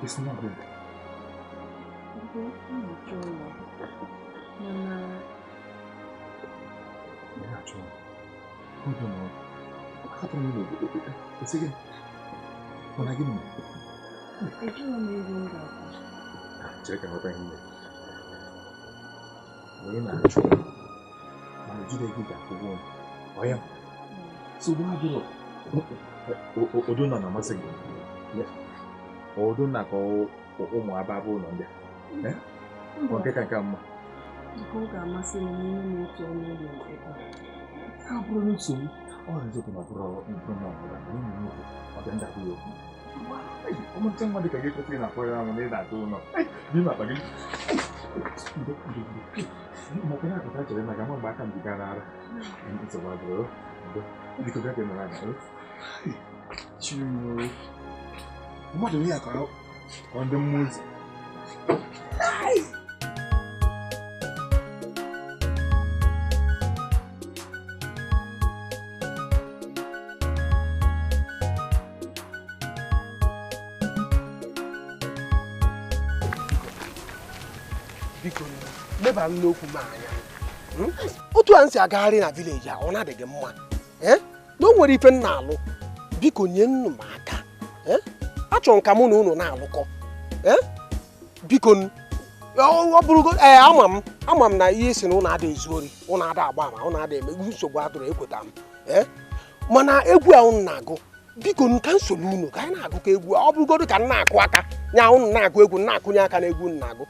It's not good. Odonna ka ụmụ ababa ụlọ ndị a. Ọ nke ka nke mma. Ọ ga-amasị m n'ime m otu ọnụ ụlọ ebe a. Ha bụrụ nsogbu, ọ na-ezokwu na ọbụrụ mkpụrụ na ọbụla na enyi nwoke ọ bịa ndakwu ya okwu. Ọmụnta nwa dị ka gị kwesịrị na akwara anwụ na ị na-atụ ụlọ. Di m akpa gị. Maka na akụta chere maka ma mgbe aka m ji gaa n'ara. Nsogbu adịrọ. Biko bịa ka ị nọrọ ala. Chiwo. Mmadụ ya ka ọ ndị mmụọ ozi. Biko leba n'okwu m anya. Otu a m si agagharị na vileji a ọ na-adịghị mma. Na o nwere ife m na-alụ, biko nye nnu m aka. Achọrọ m ka mụ na unu na-alụkọ. Biko ọ bụrụgo ama m na ihe si na ụnụ ada ezu ori, ụnụ ada agba ama, ụnụ ada eme nsogbu adụrụ ekweta m. Mana egwu a unu na-agụ, biko ka m soro unu ka anyị na-agụkọ egwu a. Ọ bụrụgodu ka m na-akụ aka nya unu na-agụ egwu na-akụnye aka na egwu unu na-agụ,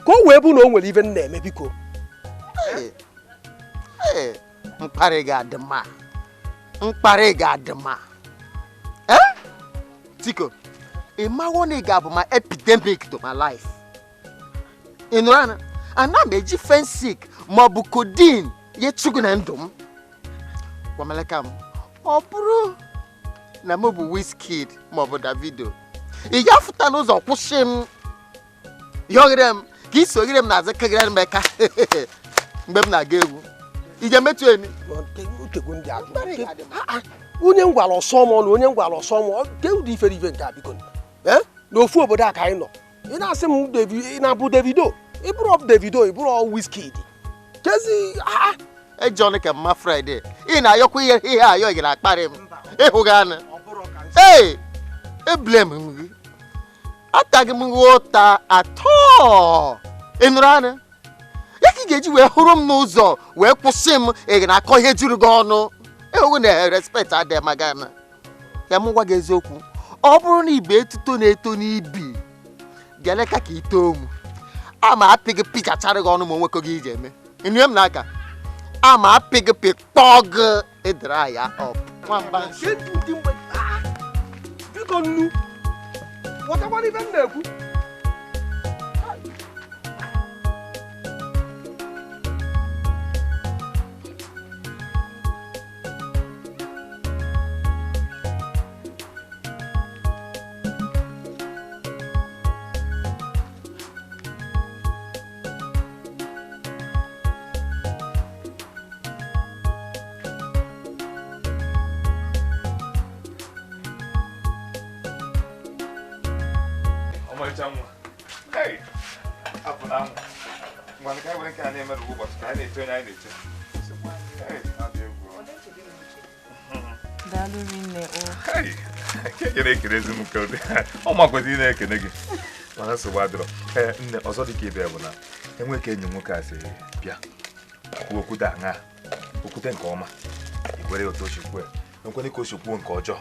ka o wee bụ na o nwere ife m na-eme. Biko mkparị ga-adị mma, mkparị ga-adị mma. Tiko, ị mawo na ị ga-abụ ma epidemic to my life. Ị nụrụ ana? Ana m eji fensik ma ọ bụ codeine ya chụgụ na ndụ m. Gwamalaka m, ọ bụrụ na m bụ Wizkid ma ọ bụ Davido, ị ga-afụta n'ụzọ kwụsị m, yọghere m ka ị soghere m n'azụ keghere m aka mgbe m na-aga egwu. Ị ga-emetụ emi? Onye m gwara ọsọ m ọnụ, onye m gwara ọsọ m ke ụdị ifere ife nke a biko. N'ofu obodo a ka anyị nọ, ị na-asị m ị na-abụ Davido, ị bụrụ Davido, ị bụrụ Wizkid. Kezi ejọn ka mma Friday, ị na-ayọkwa ihe ayọ gị na-akparị m. Ịhụghị anụ. Ee, eblem m gị. Ataghị m gị ụta atọ. Ị nụrụ anya? Ya ka ị ga-eji wee hụrụ m n'ụzọ wee kwụsị m, ị na-akọ ihe juru gị ọnụ. Ewu na respect adịghị maga na. Ya m gwa gị eziokwu, ọ bụrụ na ibe etuto na-eto n'ibi, bịaleka ka ị too m. Ama apị gị pịchachara gị ọnụ ma onwekọ gị iji eme. Ịnụ m n'aka? Ama apị gị pịkpọọ gị ịdịra ya ọp. Nwamba nsi. Biko nnu, ghọtakwana ife m na-ekwu. Ọmarịcha nwa. Hey! Apụ na anwụ. Ngwanụ ka anyị were nke a na-eme ụbọchị ka anyị na-eche onye anyị na-eche. Hey, ọ dị egwu. Daalụ rinne o. Hey! Nke na-ekelezi m nke ụdị. Ọ makwezi ị na-ekene gị. Mana nsogbu adịrọ. Ee, nne, ọzọ dị ka ibe bụ na enwe ka enyi m nwoke a sị bịa kwuo okwute aṅaa, okwute nke ọma, i were ya otu o si kwuo ya. Enwekwana ka o si kwuo nke ọjọọ,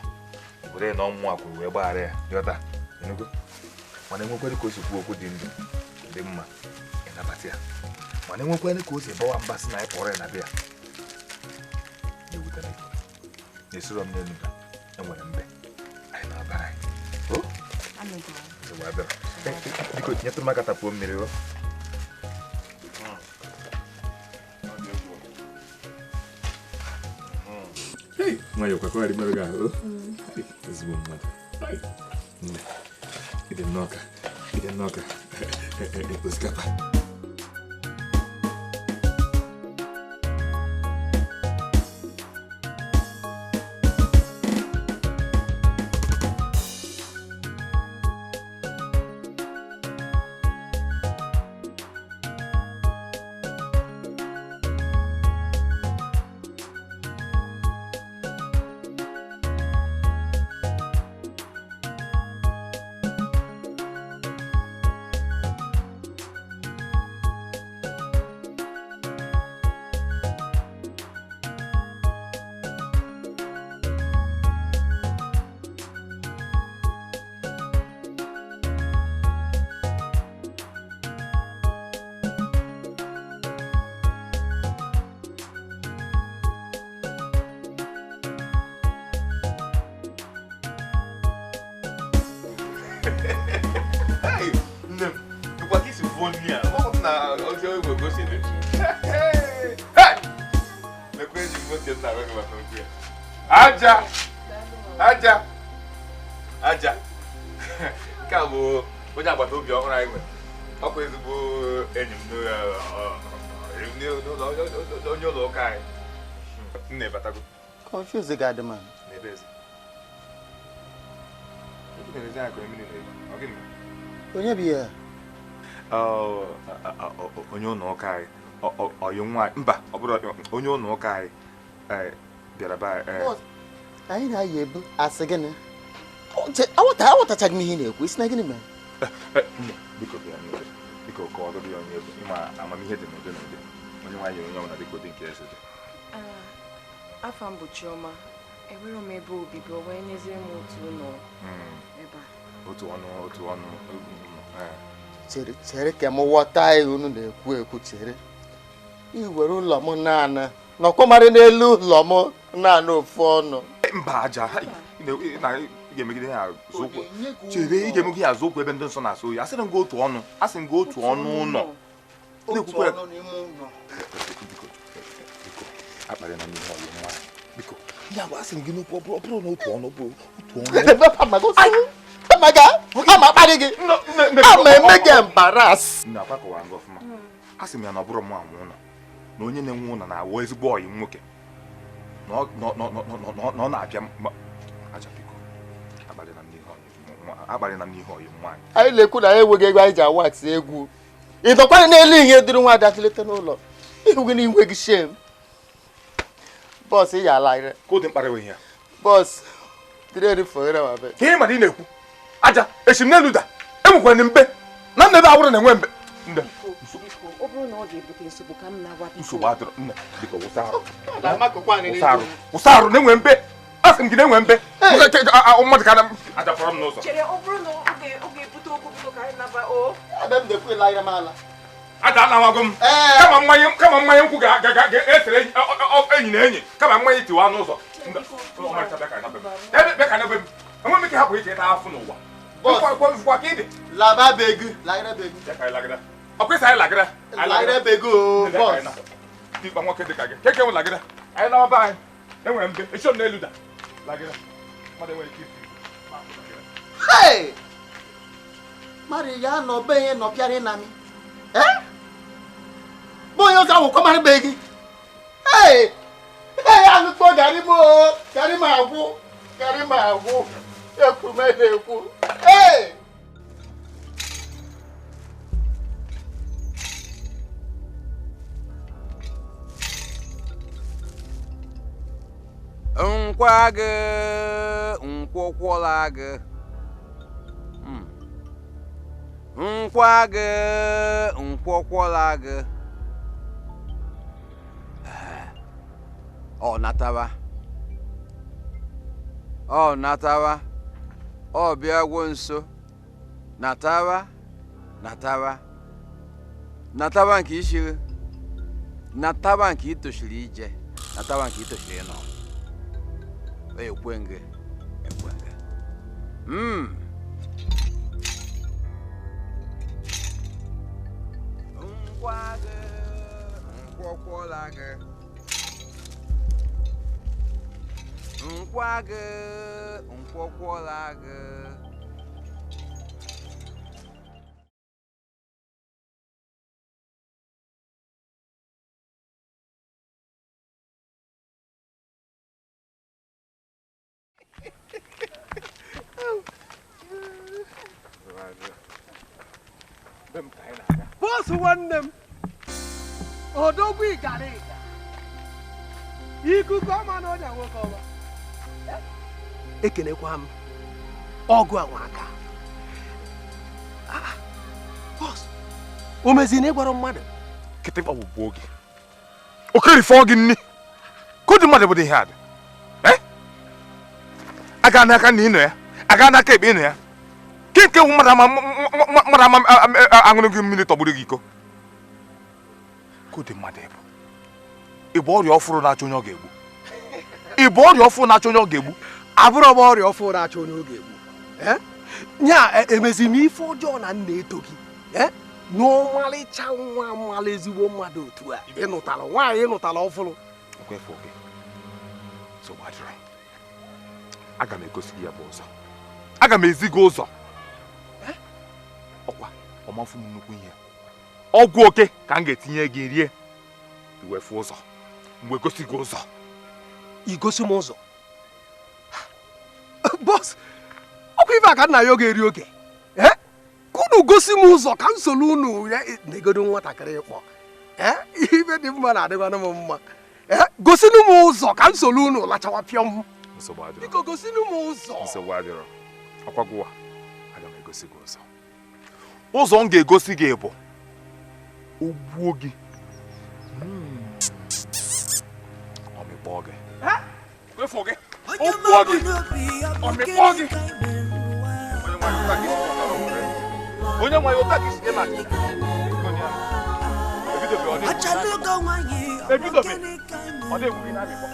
i were ya na ọmụmụ akwụrụ wee gbaghara ya. Ghọta? Ịnụgo? Mana enwekwere ka o si kwuo okwu dị ndụ dị mma, ịnabata ya. Mana enwekwere ka o si bawa mba sị na anyị pụrụ ya na be ya, na-ewutere gị. Na-esoro m n'elu mba, enwere mbe anyị na-abara anyị. O? Nsogbu adịrọ. Biko nyetụrụ m aka tapuo mmiri o. Nwayọọ kwa kọgharị mmerụ gị ahụ. Ezigbo mmadụ. Nne, ịdị nnọọ ka ịdị nnọọ ka osikapa. Hey, nne m, ịkwa ka isi fuo nri a, ọ bụ na ozi ogwe gosi dị. Hey! Lekwa enyi m nwoke m na-agwa gị maka okwu ya. Aja! Aja! Aja! Nke a bụ onye agbata obi ọhụrụ anyị nwere. Ọ bụ ezigbo enyi m n'ụlọ onye ụlọ ụka anyị. Nne batago. Confuse gị adị man. N'ebe eze. Onye bụ ya? Onye ụlọ ụka anyị, ọyị nwaanyị, mba, ọ bụrụ onye ụlọ ụka anyị bịara be anyị. Anyị na-ayị ebu asị gịnị? Aghọtachaghị m ihe ị na-ekwu, isi na gịnị mere? Nne, biko bịa n'ebe, biko kọwagoro ya onye ebu, ịma amamihe dị n'ụdị n'ụdị. Onye nwaanyị onye ọbụla dịka ụdị nke eze dị. Afa m bụ Chioma. Enwere m ebe obibi, o wee nyezie m otu ụlọ ebe a. Otu ọnụ, otu ọnụ. Chere chere ka m ghọta ihe unu na-ekwu ekwu chere. I were ụlọ m naanị nọkwa n'elu ụlọ m naanị ofu ọnụ. Mba aja, ị ga-emegide ya azụ ụkwụ. Chere, ị ga-emegide ya azụ ụkwụ ebe ndị nsọ na-asụ oyi. Asịrị m gị otu ọnụ, asị m gị otu ọnụ ụlọ. Otu ọnụ n'ime ụlọ. Biko, biko, akparịna m ihe ọyị nwaanyị. Biko, ya bụ asị m gị n'okwu, ọ bụrụ na otu ọnụ bụ otu ọnụ. Amaga, ama akparị gị. Ama eme gị embarrass. Nna akwa kọwara gị ọfụma. Asị m ya na ọ bụrụ mụ anwụ ụlọ, na onye na-enwe ụlọ na-awụ ezigbo ọyị nwoke. Na ọ na-abịa aja biko, akparịna m n'ihe ọyị nwaanyị. Anyị na-ekwu na anyị enweghị ego anyị ji awaksi egwu. Ị dọkwara n'elu ihe dịrị nwa ada tụlite n'ụlọ. Ịhụ gị na inwe gị shame. Bọs, ị ya ala ire. Ka ụdị mkparị ya. Bọs, dịrị eri fọrọ ma be. Ihe ma ị na-ekwu. Aja, esi m n'elu da. Enwekwara mbe. Na nna ebe awụrụ na-enwe mbe. Nne. Biko, ọ bụrụ na ọ ga-ebute nsogbu ka m na-agwa biko. Nsogbu adịrọ nne, biko wụsa arụ. Wụsa arụ na-enwe mbe. Asị m gị na-enwe mbe. Mmadụ ka adapụrụ m n'ụzọ. Chere, ọ bụrụ na ọ ga-ebute okwu biko ka anyị naba o. Ebe m dekwe laịra m ala. Ada anawago m. Kama mmanya nkwụ ga-esere enyi na enyi. Kama mmanya tiwa n'ụzọ. Bịa ka na be m. Enwe m ike hapụ ike ịta afụ n'ụwa. Laba begu, laira begu. Ọkwa anyị lagara. Laira begu o, boss. Dikpa nwoke dịka gị. Keke nwe lagara. Anyị nawa be anyị. Enwere mbe. Echi m n'elu da. Lagara. Mmadụ enweghị ike isi. Hey! Mmadụ ya nọ be ihe nọ pịara ịna mi. Eh? Bụ onye ọzọ ahụ kọmara be gị. Hey! Hey, alụkpọ garị m o. Garị m agwụ. Garị m agwụ. Ekwu m na-ekwu. Hey! Nkwa gị nkwọkwọla gị. Nkwa gị nkwọkwọla gị. Ọ nataba. Ọ nataba. Ọ bịagwo nso. Nataba. Nataba. Nataba nke ishiri. Nataba nke itoshiri ije. Nataba nke itoshiri ịnọ. Ekwenge. Ekwenge. Nkwa gị nkwọkwọla gị. Nkwa gị nkwọkwọla gị. Bọsụ nwanne m, odogwu ịgara ịga, ikuku ọma na ọnya nwoke ọma. Ekenekwa m ọgụ anwa aka. Bọs, o meziri na ịgwara mmadụ? Kịtịkpa gbugbuo gị. Okerifọ gị nni. Ka ụdị mmadụ bụ dị ihe a dị? Aga n'aka na ịnọ ya, aga n'aka ekpe ịnọ ya. Nke mmadụ ama aṅụrụ gị mmiri tọgburu gị iko. Ka ụdị mmadụ ịbụ. Ịbụ ọrịa ọfụrụ na-achọ onye ọ ga-egbu. Ịbụ ọrịa ọfụrụ na-achọ onye ọ ga-egbu. Abụrọ m ọrịa ọfụrụ na-achọ onye ọ ga-egbu. Nya emezi m ife ọjọọ na nna eto gị. N'ọmalịcha nwa mmalụ ezigbo mmadụ otu a. Ịnụtara nwaanyị ịnụtara ọfụrụ. Aga m egosi gị ya bụ ụzọ. Aga m ezi gị ụzọ. Ọkwa ọmafụ m nnukwu ihe. Ọgwụ oke ka m ga-etinye gị rie. Iwefu ụzọ. Mgbe gosi gị ụzọ. I gosi m ụzọ. Bọs, ọkwa ife a ka nna ya oge eri oge. Ka unu gosi m ụzọ ka m soro unu negodo nwatakịrị ịkpọ. Ife dị mma na-adịkwanụ m mma. Gosinụ m ụzọ ka m soro unu lachawa pịọm. Biko gosinụ m ụzọ. Nsogbu adịrọ. Ọkwa gụwa, aga m egosi gị ụzọ. Ụzọ m ga-egosi gị bụ o gbuo gị. Ọ mịkpọọ gị. Wefu gị. O gbuo gị. Ọ mịkpọọ gị. Onye nwe ya ụta gị si na ebidobe ọ na-egwu gị na-amịkpọ.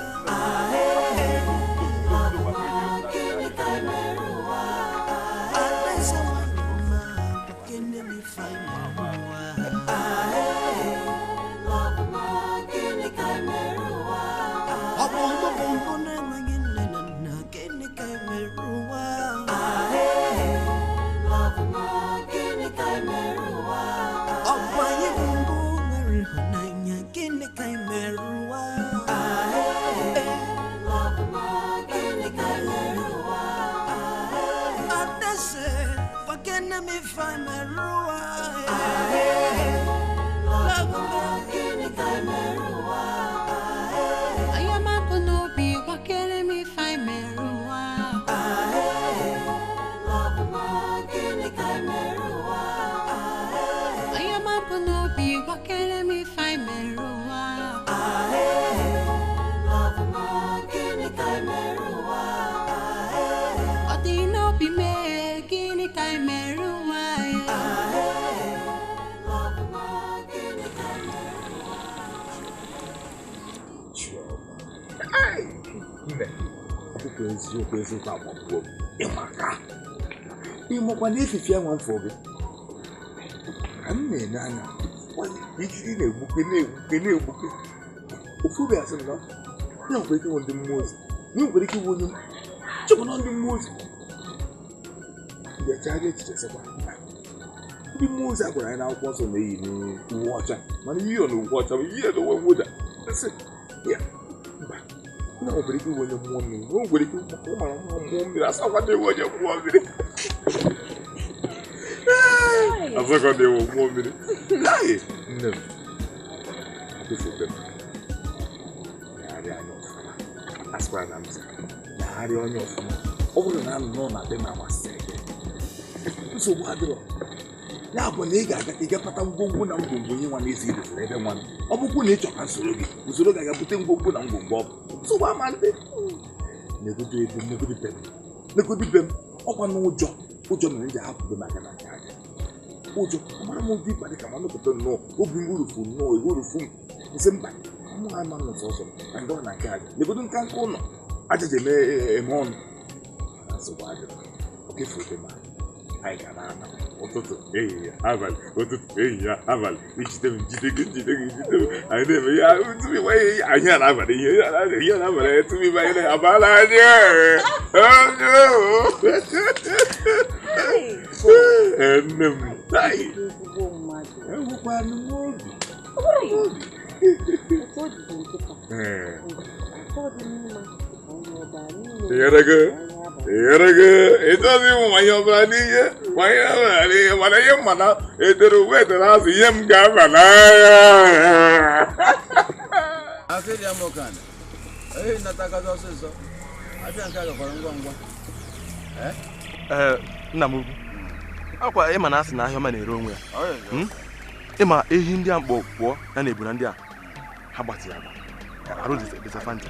Nne, ọkụkọ eziokwu eziokwu agbagbuo m. Ịmaka. Ịmakwa na efifi anwa mfọ gị. Ka m na-enye anya, ijiji na-egbuke na-egbuke na-egbuke. Ofu obi asị m na ya nwere ike ịwụ ndị mmụọ ozi. Na nwere ike ịwụ onye chọpụ na ndị mmụọ ozi. Bịachagharịa echiche sịkwa, ndị mmụọ ozi a gwara anyị n'akwụkwọ nsọ na-eyi n'uwe ọcha, mana ihe na uwe ọcha bụ ihe na uwe mwụda. Nsị ya mba, na nwere ike ịwụ onye mmụọ mmiri, na nwere ike ịwụ mara mma mmụọ mmiri, asakwa na ịwụ onye mmụọ mmiri. Asakwa na ịwụ mmụọ mmiri. Nne m, atụfuobe m. Negharịa anya ọfụma. Asịkwara na m sị, negharịa anya ọfụma. Ọ bụrụ na anụ na be m amasịrị gị, nsogbu adịrọ. Ya bụ na ị ga-aga ka ị ga-akpata ngwongwo na ngwongwo onye nwa na-esi idosara ebe nwa. Ọ bụkwa na ị chọrọ ka nsoro gị, usoro ga-aga bute ngwongwo na ngwongwo ọ bụ. Nsogbu ama ndị. Negodu ebe m, negodu be m. Negodu be m, ọkwa na ụjọ. Ụjọ mere m ji ahapụ be m aka na nke aja. Ụjọ, amara m obi ịkpa dịka ma nọpụta nnọọ, obi m urufu nnọọ, ehurufu m. Nsị mba, mụ ama m sọsọ na ndị ọ na nke aja. Negodu nka nka ụlọ, aja ji eme eme ọnụ. Mana nsogbu adịrọ. Okefu obe m. Anyị ga na-ana ụtụtụ ehihie abalị ụtụtụ ehihie abalị ijide m jide gị jide gị jide m anyị na-eme ya tupu ịgba ihe anyị a na-abalị ihe ihe na-abalị tupu ịgba ihe abalị anyị nne m enwekwanụ m obi Erego, ịchọzi ịmụ ma ihe ọbụla n'ihe ma ihe ọbụla n'ihe mana ihe mma na edere uwe edere azụ ihe m ga-aba n'agha. Akịrị amụkan, ehi natakazi ọsịsọ, abịa nke a gakwara ngwa ngwa. Ee, nna m ukwu, akwa ịma na asị na ahịa ọma na-ere onwe ya. Ịma ehi ndị a mkpọ pụọ ya na ebu na ndị a ha gbatịrị agba arụ dịzafanti.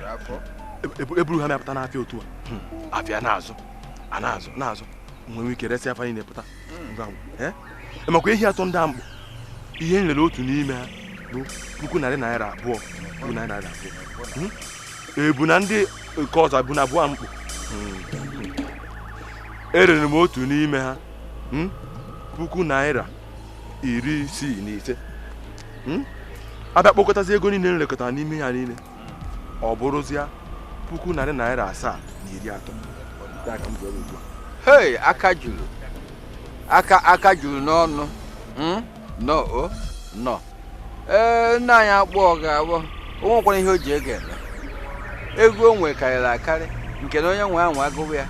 Eburu ha mepụta n'afịa otu a afịa na-azụ a na-azụ na-azụ nwere ike resị afa niile pụta ngwa ngwa. Makwa ehi atọ ndị a mkpọ ihe nlele otu n'ime ha bụ ₦2,000 ₦2,000. Ebu na ndị nke ọzọ ebu na abụọ mkpọ erere m otu n'ime ha ₦65,000. Abịa kpokọtazi ego niile nlekọtara n'ime ya niile ọ bụrụzịa ₦730,000. Hey, aka juru. Aka juru n'ọnụ. No o no. Ee, nna anyị akpọ ga-abụ o nwekwara ihe o ji ego eme. Ego o nwe karịrị akarị nke na onye nwe anwa agụụ ya,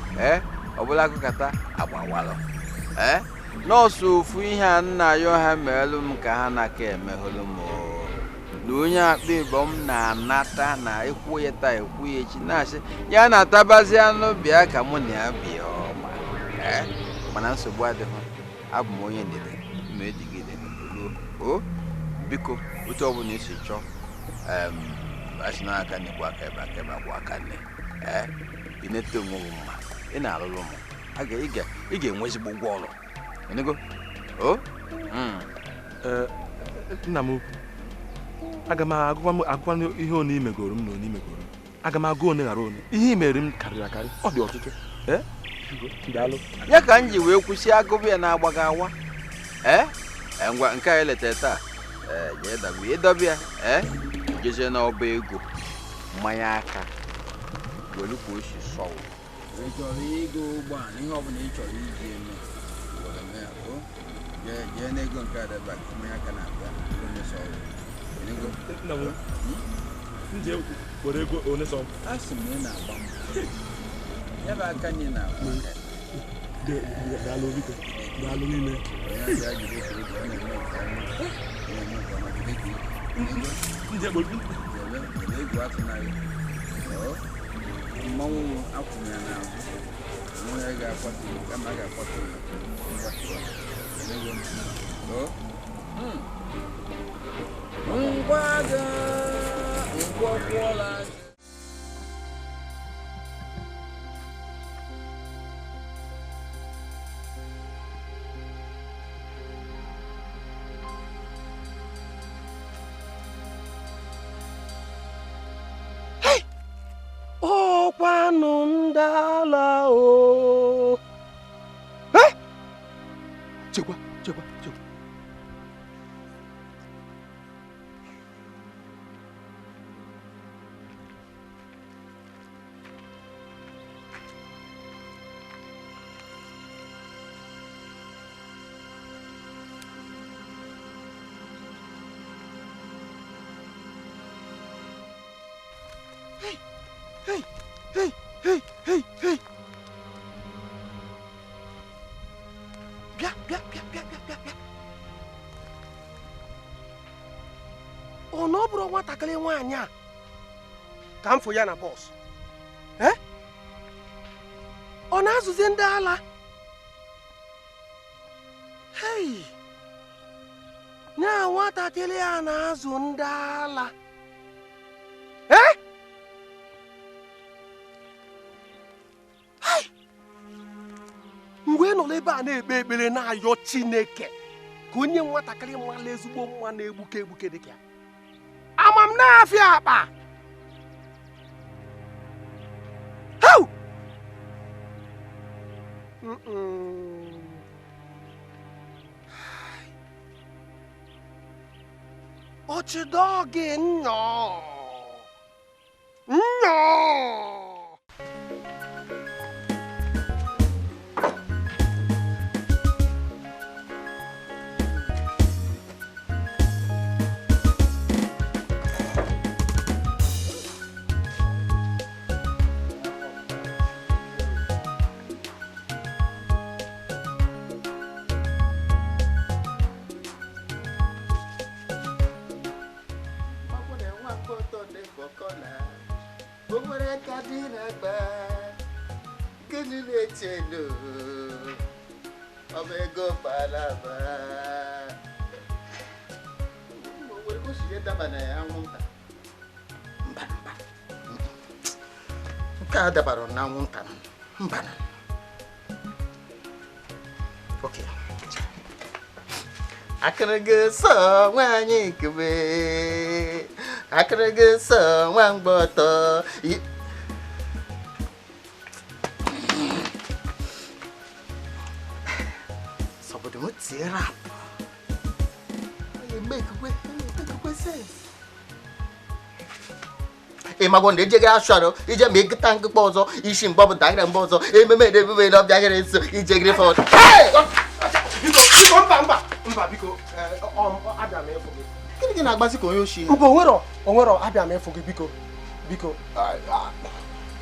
ọ bụla agụkata agbawalụ. Nọọsụ ofu ihe a nna ya ha meelụ m ka ha na-aka emeghụlụ m. Na onye akpa ịbọ m na-anata na ekwu ya taa ekwu ya echi na-asị ya na-atabazi anụ bịa ka mụ na ya bịa ọma. Mana nsogbu adịghị, abụ m onye ndidi ma ejigide ruo o biko otu ọbụla isi chọọ asị n'aka nne kwa aka ebe aka ebe akwa aka nne. Ị na-ete onwe gị mma, ị na-alụrụ m, ị ga-enwe ezigbo ụgwọ ọrụ. Enego o nna m ukwu, aga m agụkwa ihe one imegoro m na one imegoro m. Aga m agụ one ghara one. Ihe i mere m karịrị akarị, ọ dị ọtụtụ. Ya ka m ji wee kwụsị agụbụ ya na-agbaghị awa. Ngwa nke a eleta taa, jee dabe ịdọba ya, jezie n'ọba ego mmanya aka welu ka o si sọwụ. Ị chọrọ ịgo ụgbọala, ihe ọbụla ị chọrọ iji eme were mee o jee n'ego nke a debe mmanya aka na-abịa onye sọwụ. Asị m na ị na-agba mbọ. Ya bụ aka anyị na-agba aka. Mmanwụ akwụnye ya n'azụ onwe ya ga-akwatu kama a ga-akwatu ngwa ga ngwa kwụọla. Chekwa, chekwa, chekwa. Hey, hey, hey, hey, hey. Bịa, bịa, bịa, bịa, bịa, bịa, bịa. Ọ na ọ bụrụ nwatakịrị nwaanyị a ka m fụ ya na bọs. Eh? Ọ na-azụzi ndị ala. Hey! Na nwatakịrị a na-azụ ndị ala. Eh? Mgbe ị nọ n'ebe a na-ekpe ekpere na-ayọ Chineke ka onye nwatakịrị mara ezigbo mma na-egbuke egbuke dịka ya. Ama m na-afịa akpa. Hau! Ọchịdọ gị nnọọ. Nnọọ. Nke a dabara na anwụnta mba. Okay. Akịrị gị sọ nwaanyị kube, akịrị gị sọ nwa mgbọtọ. Sọbụdụ m tie rap. Make sense. Ịmagwo na ejegara ashọrọ ije ma ịgụta nkụkpa ọzọ isi mgbe ọbụla dagịrị mgbe ọzọ ememe na ememe na ọbịagịrị nso ijegịrị fọd. Biko, mba, mba, mba, biko, abịa m ịfụ gị. Gịnị gị na-agbasi ka onye oshi? Mba, onwero, abịa m ịfụ gị, biko, biko.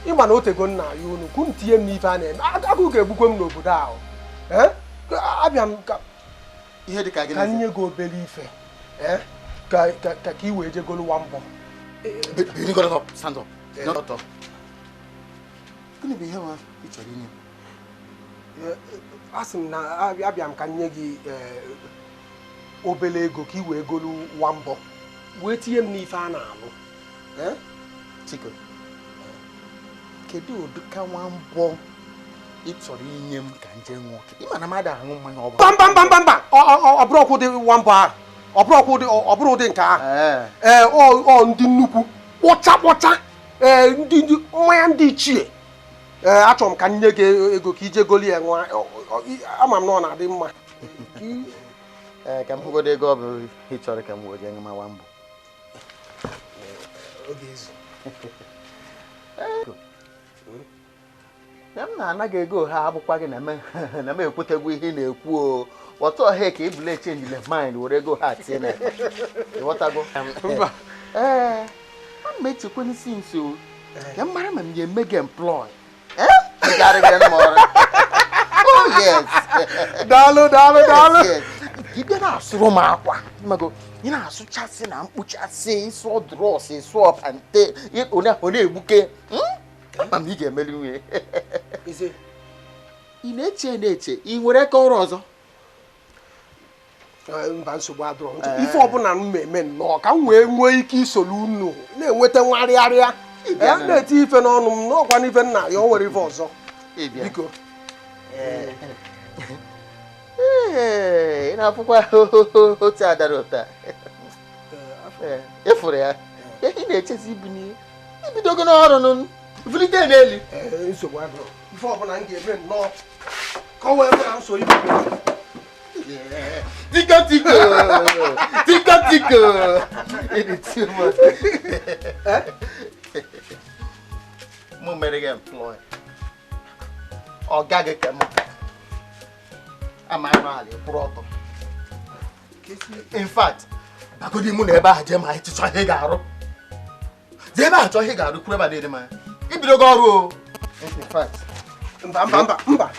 Ịma na otego nna ya unu, ka unu tinye m n'ife a na-eme. Agụụ ga-egbukwe m n'obodo ahụ. Abịa m ka ihe dị ka gịnị? Ka nye gị obere ife, ka ka ị wee jegolu wa mbọ. Stand up. Gịnị bụ ihe nwa ị chọrọ inye m? Asị m na abịa m ka nye gị obere ego ka ị wee golu wa mbọ wee tinye m n'ife a na-alụ. Chiko, kedu ụdịka nwa mbọ ị chọrọ inye m ka nje ṅụọ? Ị ma na mmadụ aṅụ mmanya ọ bụla. Mba, mba, mba, mba, ọ bụrụ ọkwụ dị nwa mbọ ahụ. Ọ bụrụ ụdị nke ahụ. Ee, ọ ndị nnukwu kpọcha kpọcha, ee, ndị mmanya ndị ichie. Ee, achọrọ m ka nye gị ego ka ije goli ya ṅụọ. Ama m na ọ na-adị mma. Ee, ka m hụgodo ego ọ bụ ị chọrọ ka m wee jee ṅụma mbọ. Na m na-anaghị ego ha abụkwa gị na m ekwetegwu ihe ị na-ekwu o. Ọtọ ọhịa ka ebule change le mind were ego ha tie na ịghọtago. Ee, ana m echekwa n'isi nso ka m mara ma m ga-eme gị employ. Oh yes. Daalụ, daalụ, daalụ. Ị bịa na-asụrụ m akwa, ịmago ị na-asụchasị na mkpuchasị, ịsụọ drọs, ịsụọ pante, ọ na-egbuke. Ama m ị ga-emeli nwunye. Ị na-eche na-eche, ị nwere aka ọrụ ọzọ? Mba, nsogbu adịrọ. Ife ọbụla m eme nnọọ ka m wee nwee ike isoro unu na-enweta nwarịarịa na-eti ife n'ọnụ m n'ọkwa n'ife nna ya o nwere ife ọzọ. Biko. Ee, ị na-afụkwa otu adara ụta. Ịfụrụ ya, ị na-echezi ibu n'ihe. Ibidogo n'ọrụ nụ, vulite n'elu. Nsogbu adịrọ. Ife ọbụla m ga-eme nnọọ ka ọ wee bụrụ nso ibu. Tiko tiko. Tiko tiko. It is too much. Mụ mere gị employ. Ọ gaghị ka m. Ama anụ ala kwụrụ ọtọ. In fact, bagodi mụ na ebe ahụ jee ma anyị chọọ ihe ga-arụ. Jee ebe ahụ chọọ ihe ga-arụ kwuru ebe a na-ere m anya. Ibidogo ọrụ o. In fact, mba mba mba mba.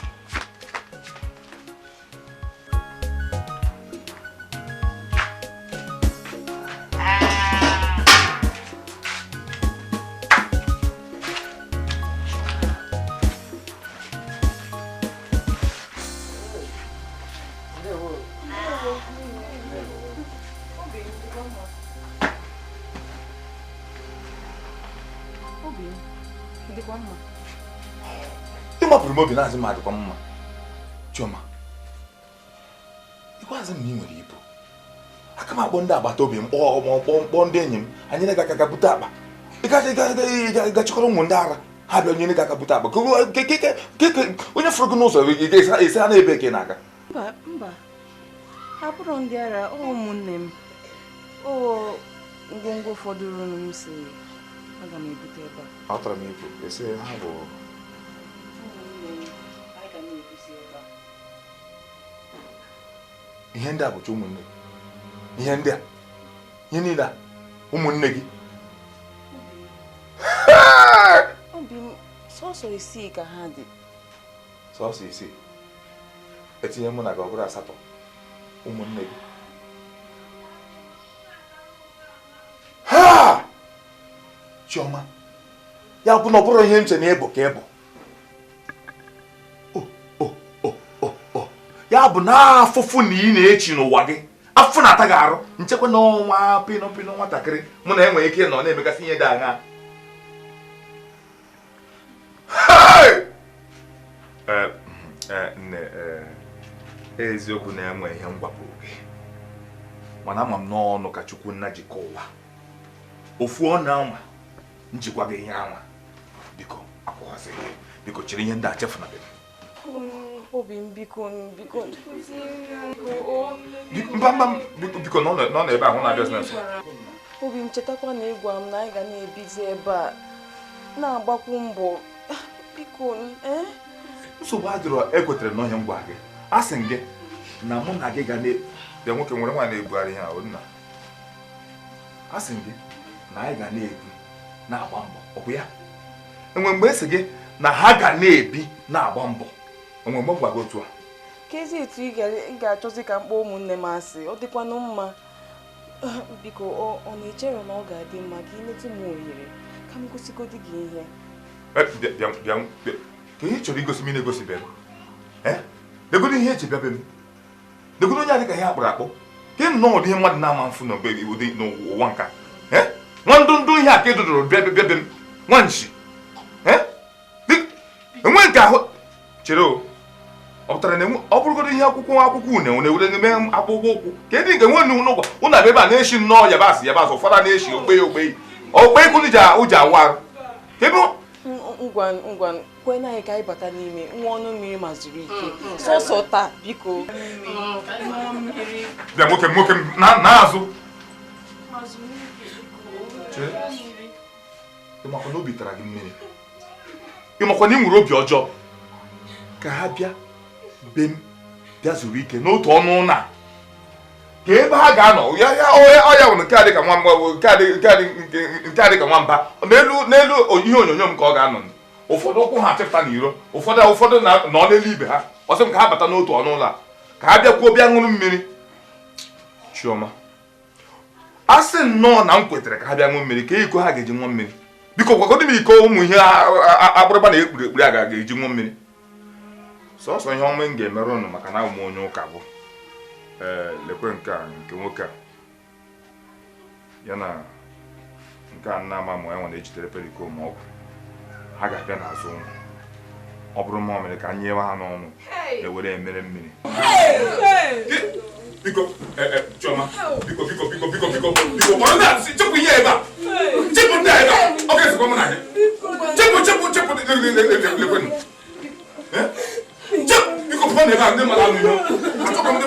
Ịmapụrụ m obi na-azị m adịkwa mma. Chioma, ịgwazi m na ị nwere ibu. Aka m akpọ ndị agbata obi m kpọọ ndị enyi m anyị na ga bute akpa. Ị ga chịkọrọ ụmụ ndị ara ha bịa nyere gị aka bute akpa. Onye fụrụ gị n'ụzọ esi ha na-ebe ka ị na-aga. Mba mba, abụrụ ndị ara ụmụnne m. O ngwongwo fọdụrụ m si aga m ebute ebe a. Atara m ibu esi ha bụ ihe ndị a bụcha ụmụnne gị. Ihe ndị a, ihe niile a, ụmụnne gị. Obi m, sọsọ isii ka ha dị. Sọsọ isii? Etinye mụ na gị ọ bụrụ asatọ ụmụnne gị. Ha! Chioma, ya bụ na ọ bụrụ ihe nche na ịbụ ka ịbụ. Ya bụ na afụfụ na ị na-echi n'ụwa gị, afụfụ na-ata gị arụ, nchekwa n'ọnwa pịnọ pịnọ nwatakịrị mụ na enwere ike nọ na-emegasị ihe dị aṅaa. Nne, eziokwu na-enwe ihe ngwapụrụ gị, mana ama m n'ọnụ ka Chukwu nna jikọ ụwa. Ofu ọnụ anwa njikwa gị ihe anwa. Biko akwụghazị gị, biko chịrị ihe ndị a chefuna gị. Obi m biko biko. Mba mba biko nọ n'ebe ahụ na-abịa nso. Obi m chetakwa na ịgwa m na anyị ga na-ebizi ebe a na-agbakwu mbọ. Biko nsogbu adịrọ ekwetere n'ọhịa m gwa gị. A sị m gị na mụ na gị ga na bịa nwoke nwere nwaanyị na-ebugharị ihe ahụ nna. A sị m gị na anyị ga na-ebi na-agba mbọ, ọ bụ ya? Enwe mgbe esi gị na ha ga na-ebi na-agba mbọ. Enwe mgbe m gwa gị otu a. Kezi etu ị ga-achọzi ka mkpọ ụmụnne m asị, ọ dịkwanụ mma. Biko ọ na-echere na ọ ga-adị mma ka ị metụ m ohere ka m gosigodi gị ihe. Bịa ka ihe chọrọ igosi m ị na-egosibeghị. Legodo ihe eji bịa be m. Legodo onye adị ka ihe akpụrụ akpụ. Ka ị nọ ụdị ihe mmadụ na-ama mfụ n'ụwa nka. Nwa ndụ ndụ ihe a ka ị dụdụrụ bịa bịa be m. Nwa nshi. Enwe nke ahụ chere o. Ọ pụtara na ọ bụrụgodo ihe akwụkwọ akwụkwọ une na-ewere n'ime akpụkpọ ụkwụ ka edi nke nwe n'ụgwọ ụnụ abịa ebe a na-eshi nnọọ yabasị yabasị ụfọdụ a na-eshi ogbe ogbe ogbe ịkụnụ ji ụji awụ arụ. Ebe ngwa ngwa kwe na anyị ka anyị bata n'ime nwa ọnụ mmiri ma zuru ike sọsọ taa biko. Bịa nwoke m nwoke m na-azụ. Ịmakwa na obi tara gị mmiri. Ịmakwa na ị nwere obi ọjọọ. Ka ha bịa be m bịa zuru ike n'otu ọnụ ụlọ a. Ka ebe ha ga-anọ ya ọya nwere nke adị ka nwamba nke adị ka nwamba n'elu n'elu ihe onyonyo m ka ọ ga-anọ. Ụfọdụ ụkwụ ha achịpụta n'iro, ụfọdụ ụfọdụ nọ n'elu ibe ha. Ọ sị m ka ha bata n'otu ọnụ ụlọ a ka ha bịakwuo bịa ṅụrụ mmiri. Chioma, a sị nnọọ na m kwetere ka ha bịa ṅụọ mmiri ka iko ha ga-eji ṅụọ mmiri. Biko gwagodo m iko ụmụ ihe akpụrụgba na ekpuru ekpuru a ga-eji ṅụọ mmiri. Sọsọ ihe ọma m ga-emere ụnụ maka na abụ m onye ụka bụ lekwe nke a nke nwoke a ya na nke a nna ama ma ya nwa na-ejitere perikom ọgwụ ha ga-abịa n'azụ ụlọ. Ọ bụrụ ma ọ mere ka anyị nyewe ha n'ọnụ ewere emere mmiri. Biko Chioma, biko biko biko biko biko biko kpọrọ ndị a chepụ ihe ebe a chepụ ndị a ebe a ọ ga-esikwa mụ na gị chepụ chepụ chepụ lekwenụ chepụ biko pụọ n'ebe a ndị mmadụ anụ ihe achọkwa m ndị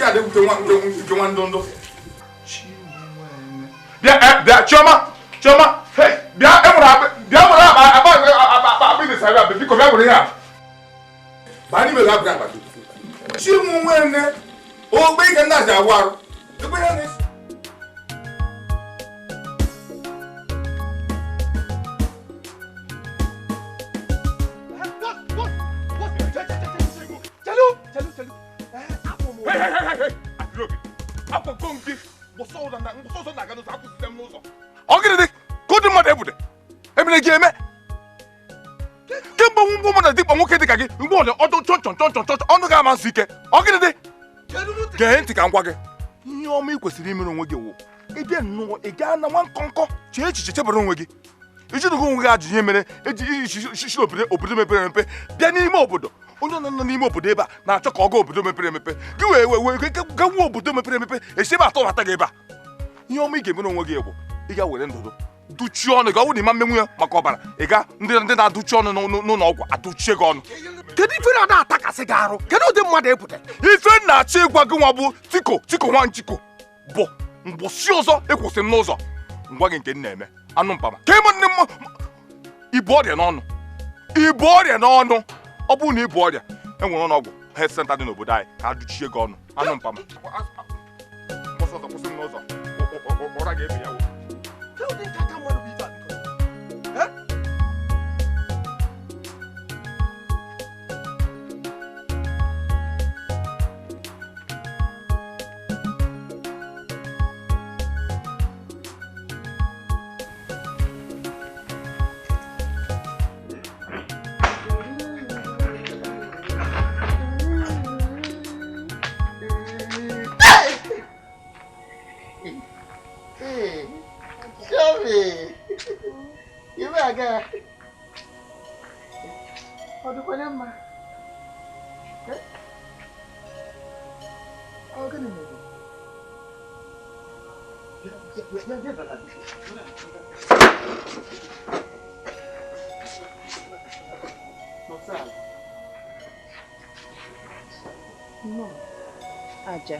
nke a dị nke nwa ndụ ndụ. Bịa bịa Chioma Chioma hey bịa enwere akpa bịa nwere akpa akpa akpa akpa dị sabi akpa biko bịa were ihe a. Baa n'ime ga abụrụ akpa gị. Chinwenwe ogbe ike ndị a ji awụ arụ. Ekwe ya na-esi. Ọ gịnị dị ka ụdị mmadụ ebude emere gị eme kemgbe ngwụ mmadụ dịkpa nwoke dị ka gị mgbe ọ dị ọdụ chọnchọn chọnchọn chọnchọn ọnụ ga-ama nsọ ike ọ gịnị dị gee ntị ka m gwa gị ihe ọma ị kwesịrị imere onwe gị wụ ịbịa nnọọ ị gaa na nwa nkọnkọ chee echiche chebara onwe gị ijidugo onwe gị ajụ ihe mere eji isi obodo mepere emepe bịa n'ime obodo onye nọ n'ime obodo ebe a na-achọ ka ọ gaa obodo mepere emepe gị wee wee ga nwa obodo mepere emepe esi ebe atọbata gị ebe a ihe ọma ị ga-emere onwe gị bụ ị ga were ndụdụ duchie ọnụ gị ọ bụrụ na ịma mmenwu ya maka ọbara ị ga ndị na-adụchi ọnụ n'ụlọ ọgwụ adụchie gị ọnụ. Kedu ife na-ada atakasị gị arụ? Kedu ụdị mmadụ ebute? Ife na-achọ ịgwa gị nwa bụ tiko tiko nwa nchiko bụ mgbụsị ọzọ ịkwụsị m n'ụzọ ngwa gị nke m na-eme anụ mpama ka ịma nne m ibu ọrịa n'ọnụ ibu ọrịa n'ọnụ ọ bụrụ na ibu ọrịa enwere ụlọ ọgwụ health center dị n'obodo anyị ka adụchie gị ọnụ anụ mpama kwụsị ọzọ kwụsị m n'ụzọ ụra ga-ebe ya wụ. Aja,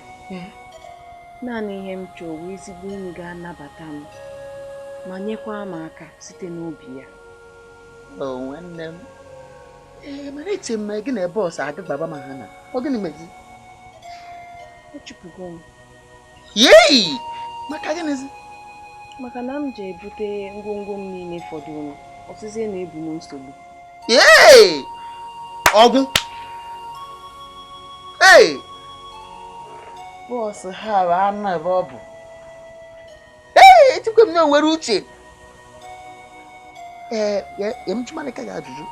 naanị ihe m chọrọ bụ ezigbo enyi ga-anabata m ma nyekwa m aka site n'obi ya. Nwanne m ee mana eche m gị na bọọsụ agụgbaba ma ha na ọ gịnị mezi? Ọ chụpụgo m. Yei! Maka gịnịzi? Maka na m ji ebute ngwongwo m niile fọdụrụ ọsịzie na-ebu m nsogbu. Yei! Ọgwụ! Ee! Bọọsụ ha bụ anụ ebe ọ bụ. Ee, etikwe m na onwere uche. Ee, m chụmanịka gị ajụjụ.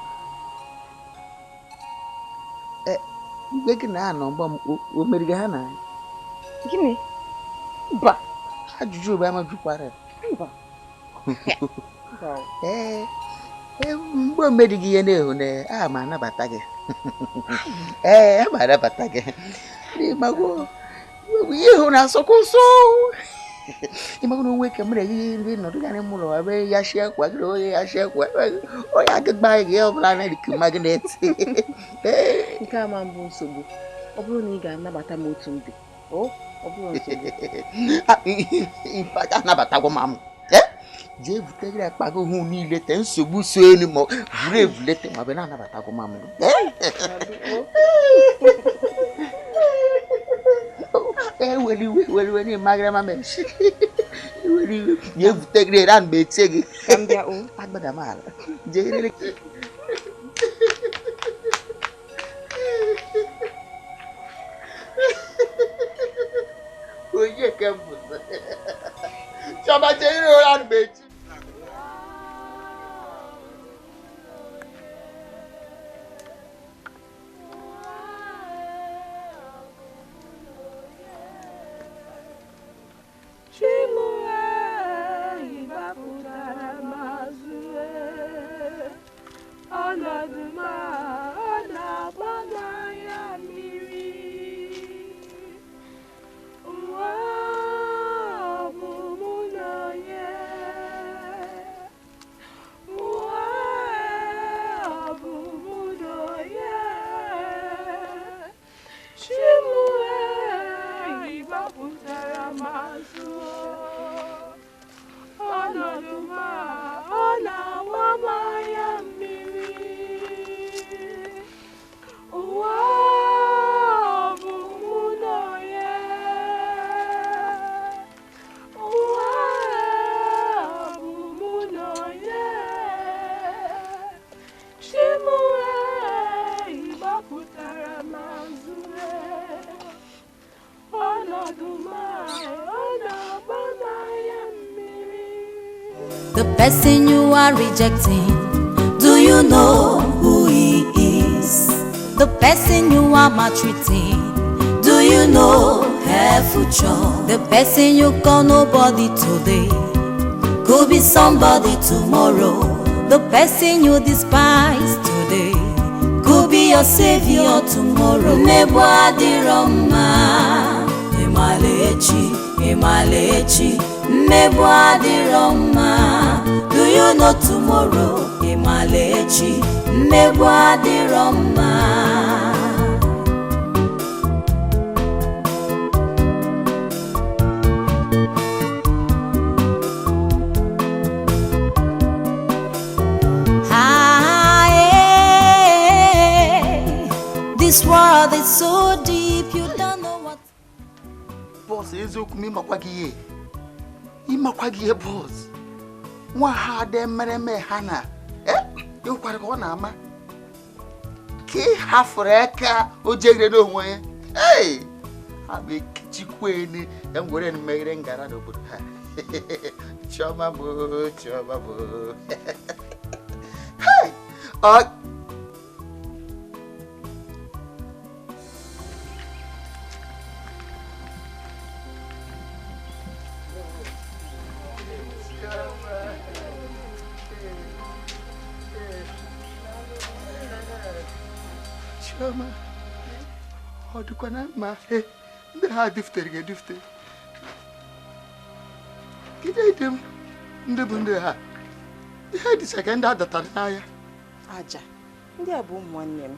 Ee, mgbe gị na-anọ mgbe m o meriri ha na gịnị? Mba. Ajụjụ bụ ama jụkwara. Mba. Ee, mgbe o merighị ihe na-ehu na a ma anabata gị. Ee, a ma anabata gị. N'ịmago ihe hụ na-asọkwa ụsọ. Ịmago na onwe ka mere ihe ndị nọdụ ga n'ime ụlọ ebe ya shie akwa gị onye ya shie akwa onye agịgba gị ọbụla na-erike magnet. Nke a ma mbụ nsogbu ọ bụrụ na ị ga-anabata m otu mbe ọ bụrụ nsogbu. Anabatagwa m amụ. Jee butere akpa gị hụ niile te nsogbu so elu ma vuru evulete ma bụ na-anabatagwa m amụ. Weli ni magra ma meshi. Weli ye butere ran beche gị. Ka m bịa o. Agbada m ala. Jee onye ke mbụ. Chioma jee ran beche. Ọ bụ mụ na onye. m azụ. Ọnọdụ m a, ọ na-agba m anya mmiri. Ụwa bụ mụ na onye. Ụwa bụ mụ na onye. Chimue gbapụtara m azụ. Ọnọdụ m a, ọ na-agba m anya mmiri. The person you are rejecting, do you know who he is? The person you are maltreating, do you know her future? The person you call nobody today could be somebody tomorrow. The person you despise today could be your savior tomorrow. Mmegbu adịrọ mma, ịmala echi, ịmala echi. Mmegbu adịrọ mma, do you know tomorrow? Ịmala echi, mmegbu adịrọ mma. Ah, eh, this world is so deep, you don't know what. Boss, eziokwu m ịmakwa gị ihe. Ịmakwa gị ihe, boss. Nwa ha dị mmereme ha na ịkwara ka ọ na-ama. Ka ị hafụrụ aka o jegere n'onwe ya. Ee, ha bụ ekechikwene ya m were mmeghere ngara n'obodo ha. Chioma bụ, Chioma bụ. Hey! Ọ Chioma, ọ dịkwa na mma ndị ha duftere ga-edufte. Kedu ede m ndị bụ ndị ha? Ihe dịcha ka ndị a dọtara n'ahịa. Aja, ndị a bụ ụmụ nwanne m.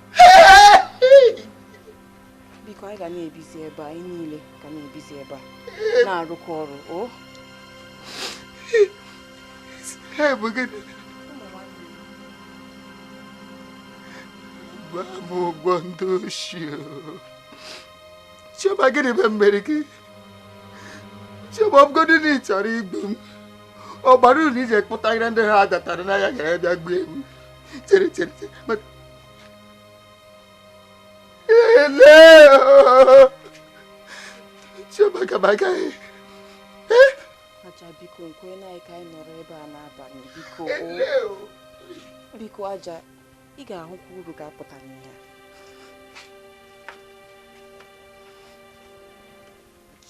Biko, anyị ga na-ebizi ebe a, anyị niile ga na-ebizi ebe a, na-arụkọ ọrụ, o? Ha bụ gịnị? Gwa m ụgwọ ndị oshi o. Chioma, gịnị bụ mmeri gị? Chioma, ọ bụgodị na ị chọrọ igbu m, ọ gbara uru ije kpụtagịrị ndị ha datara n'ahịa gara bịa gbuo m. Chere, chere, chere. Ele o! Chioma, ka m agaghị. Aja, biko, nkwe na anyị ka anyị nọrọ ebe a n'abalị, biko. Ele o! Biko, Aja, ị ga-ahụkwa uru ga-apụta n'ihe a.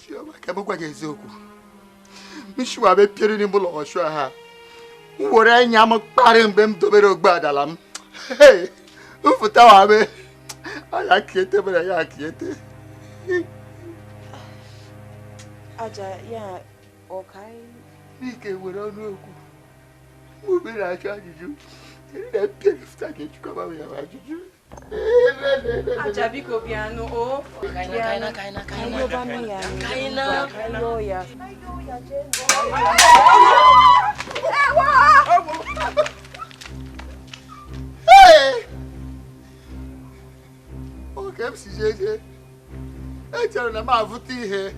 Chioma, ka m gwa gị eziokwu. Mshiwa be piere n'ime ụlọ ọchụ ha. M were anya m kparị mgbe m dobere ogbe adala m. Hey! Mfụta wa be. Aya kiete mere ya kiete. Aja, ya ọ ka anyị N'ike were ọnụ okwu. Mụ mere achọ ajụjụ. Kedu na piere fụta ka echukwa m ya ajụjụ. Aja, biko bịanụ, o. Kaina, kaina, kaina. Ayọbanụ ya. Kaina. Ayọ ya. Hey! Oge m si jeje, echere na m avụta ihe.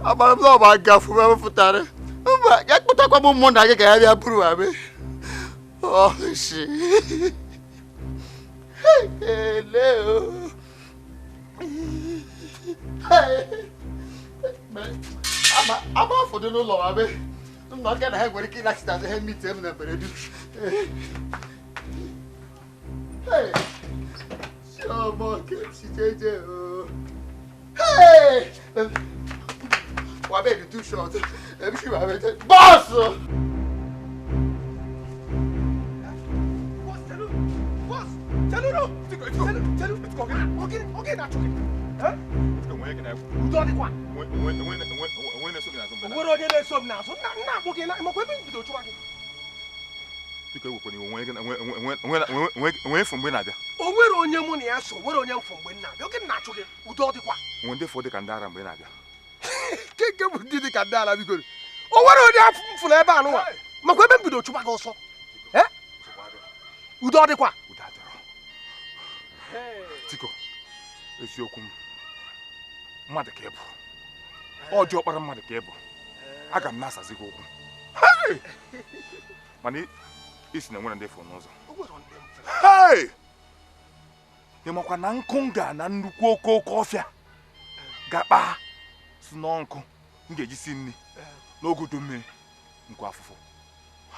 Agbara m na ọ bụ agafu m fụtara. Mba, ya kpụtakwa m ụmụnna gị ka ya bịa buru ma be. Ọ shi. Ele o. Hey! Ama ụfọdụ n'ụlọ ma be. Nna ọka na ha nwere ike ịlachite azụ ha mite m na mberede. Hey! Chioma, ke m si jeje o. Hey! Wa be too short. Em si wa be boss. O nwere onye mụ na ya so, nwere onye mfụ mgbe m na-abịa. Oge m na-achụ gị, udo ọ dịkwa. Nwe ndị fọ dị ka ndị ara mgbe ị na-abịa. Nke bụ ndị dị ka ndị ala biko. O nwere onye afọ m fụrụ ebe a nụwa. Makwa ebe m bido chụba gị ọsọ. Udo ọ dịkwa? Udo adịrọ. Tiko, eziokwu m. Mmadụ ka ị bụ. Ọjọọ kpara mmadụ ka ị bụ. Aga m na-asazi gị okwu. Mana isi na nwere ndị fụrụ n'ụzọ. Ị makwa na nkụ m ga na nnukwu okooko ọfịa ga-akpa si n'ọnkụ m ga-eji si nri n'oge udu mmiri nkụ afụfụ.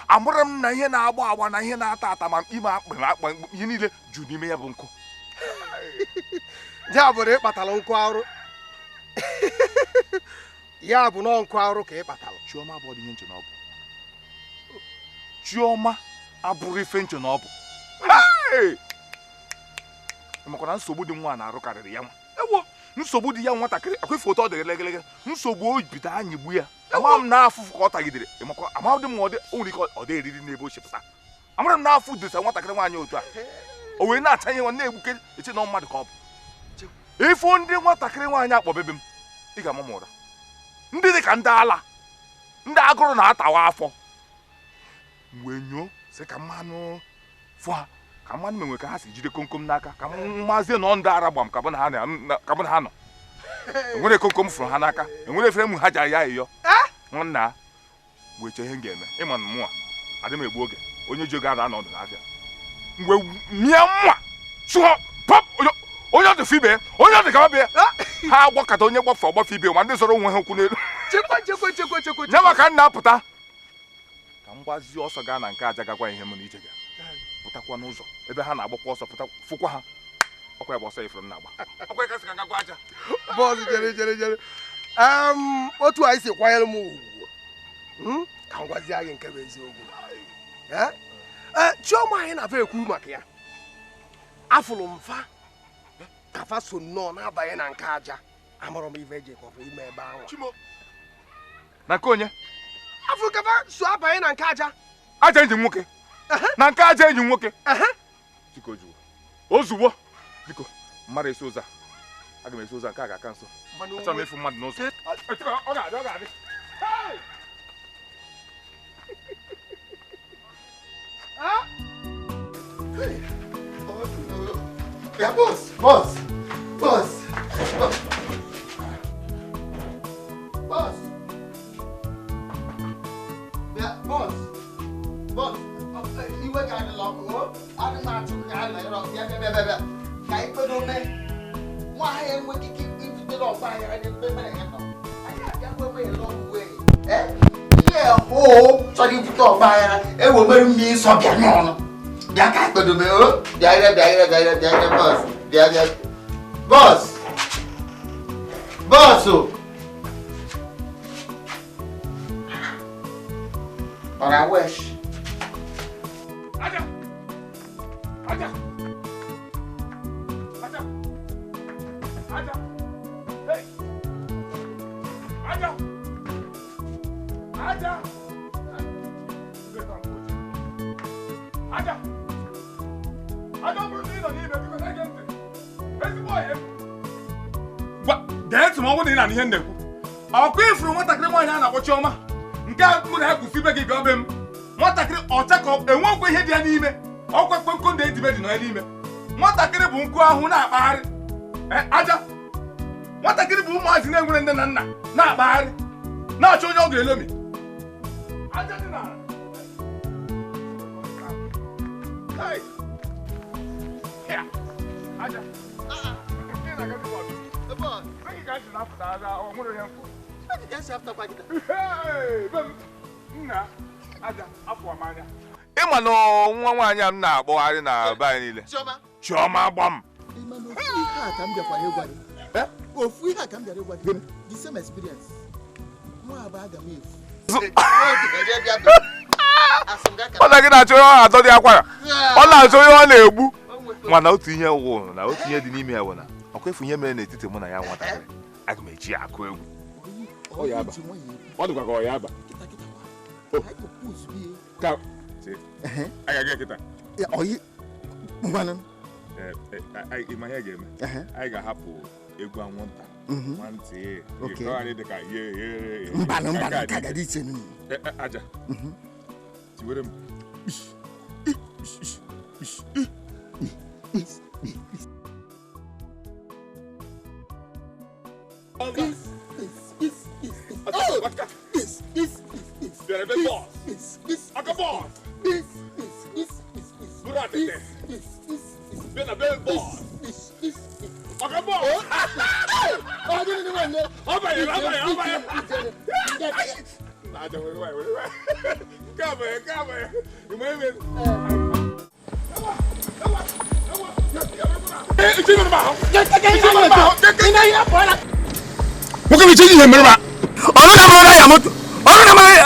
Amụrụ m na ihe na-agba agba na ihe na-ata ata ma mkpi ma akpị ma akpa ihe niile juru n'ime ya bụ nkụ. Ya bụ na ị kpatara nkụ arụ. Ya bụ na nkụ arụ ka ị kpatara. Chioma abụọ ihe nche na ọ bụ. Chioma abụrụ ife nche na ọ bụ. Makwa na nsogbu dị nwa na-arụ karịrị ya nwa. Ewo, nsogbu dị ya nwatakịrị akwa foto ọ dịrị legelege nsogbu o bido anyị gbu ya. Ama m na afụfụ ka ọ tagidere. Makwa ama dị m ọ dị o nwere ike ọ dị eriri n'ebe o chepụta. Amara m na afụ dosa nwatakịrị nwaanyị otu a. O wee na-acha ihe nwa na-egbuke eche na mmadụ ka ọ bụ. Ifo ndị nwatakịrị nwaanyị akpọbebe m, ị ga-ama m ụra. Ndị dị ka ndị ala, ndị agụrụ na-atawa afọ. Mgbe nyoo sị ka mmanụ fụ ha. Ka mmanụ menwe ka ha si jide komkom n'aka ka mmazie nọ ndị ara gbam ka bụ na ha nọ. Enwere komkom fụrụ ha n'aka, enwere efere m ha ji aya ịyọ. Nwanna wee chee ihe m ga-eme. Ịma na mụnwa adị m egbu oge onye ji oge ada anọdụ n'afịa. Mgbe mịa mma chụọ pọp onye ọdụ fibe onye ọdụ ka bịa ha agbakọta onye gbafe ọgbafe ibe ma ndị zọrọ onwe ha okwu n'elu. Chekwa. Nye maka nna apụta ka m gbazie ọsọ gaa na nke aja gakwa ihe m na ije ga. Pụtakwa n'ụzọ ebe ha na-agbakwa ọsọ pụta fụkwa ha. Ọkwa ya bụ ọsọ ifuru m na-agba. Ọkwa ya kasị ka ngakwa aja. Bọọsụ jere. Otu anyị si kwanyere m ugwu. Ka m gwazie gị nke bụ eziokwu. Chioma anyị na-afa ekwu maka ya. Afụrụ m fa ka fa so nnọọ na-abanye na nke aja. Amụrụ m ife eji kọfụ ime ebe ahụ. Chimo. Na nke onye? Afụrụ ka fa so abanye na nke aja. Aja enyi m nwoke. Na nke aja enyi m nwoke. Biko ozugbo. Ozugbo. Biko, mmadụ esi ụzọ a. Aga m esi ụzọ nke a ga-aka nso. Achọrọ m ịfụ mmadụ n'ụzọ. Ọ ga-adị, ọ ga-adị. Yeah, boss, boss, boss, boss. Yeah, boss, boss. Iwe ga-adị lọkụ, adị m achụ ka a nọrọ bịa bịa bịa bịa ka ikpedo mee. Nwa ha enweghị ike ibitere ọgba aghara n'ebe mere ya nọ. Anyị abịakwa ebe ya lọkụ wee. Ihe hụ chọrọ ibute ọgba aghara ewe mere mmiri nsọ bịa n'ọnụ. Bịa ka ikpedo mee o. Bịa ire bịa ire bịa ire bịa ire bọs bịa bịa. Bọs! Bọs o! Ọ na-wesh. Aja! Aja! Aja! Aja! Hey! Aja! Aja! Aja! Aja bụrụ na ị nọ n'ime biko na-ege ntị. Ezigbo ọyị m. Gwa, gee ntị ma ọ bụrụ na ị na-anụ ihe m na-ekwu. Ọkwa ifuru nwatakịrị nwaanyị a na-akpọ Chioma nke a mụ na ya kwụsị ibe gị bịa be m. Nwatakịrị ọcha ka enwekwa ihe dị ya n'ime. Ọkwa kpemkpem dị edibe dị nọ ya n'ime. Nwatakịrị bụ nkụ ahụ na-akpagharị. Aja. Nwatakịrị bụ ụmụazị na-enwere nne na nna na-akpagharị na-achọ onye ọ ga-elomi. Aja dị n'ala. Aja. Ịma na nwa nwaanyị a m na-akpọgharị na be anyị niile. Chioma gba m. Ofu ihe a ka m bịara ịgwa gị. The same experience. Nwa abụ aga m efu. Ọ na gị na-achọ onye ọ na-adọ dị akwara. Ọ na-achọ onye ọ na-egbu. Mana otu ihe wụ na otu ihe dị n'ime ya bụ na ọkwa efu ihe mere n'etiti mụ na ya nwatakịrị. Aga m eji ya akụ egwu. Ọ ya aba. Ọ dịkwa ka ọ ya aba. Ka agaghị kịta. Oyi ngwanụ. Ịma ihe ga-eme. Anyị ga-ahapụ egwu anwụnta Nwantị. Okay. Ka ọ ghara ịdị ka ye ye. Mbanụ mbanụ ka ga dị iche nụ. Aja. Tiwere m. Nwoke m iche ihe mere ma ọrụ na mara ya moto ọrụ na mara ya.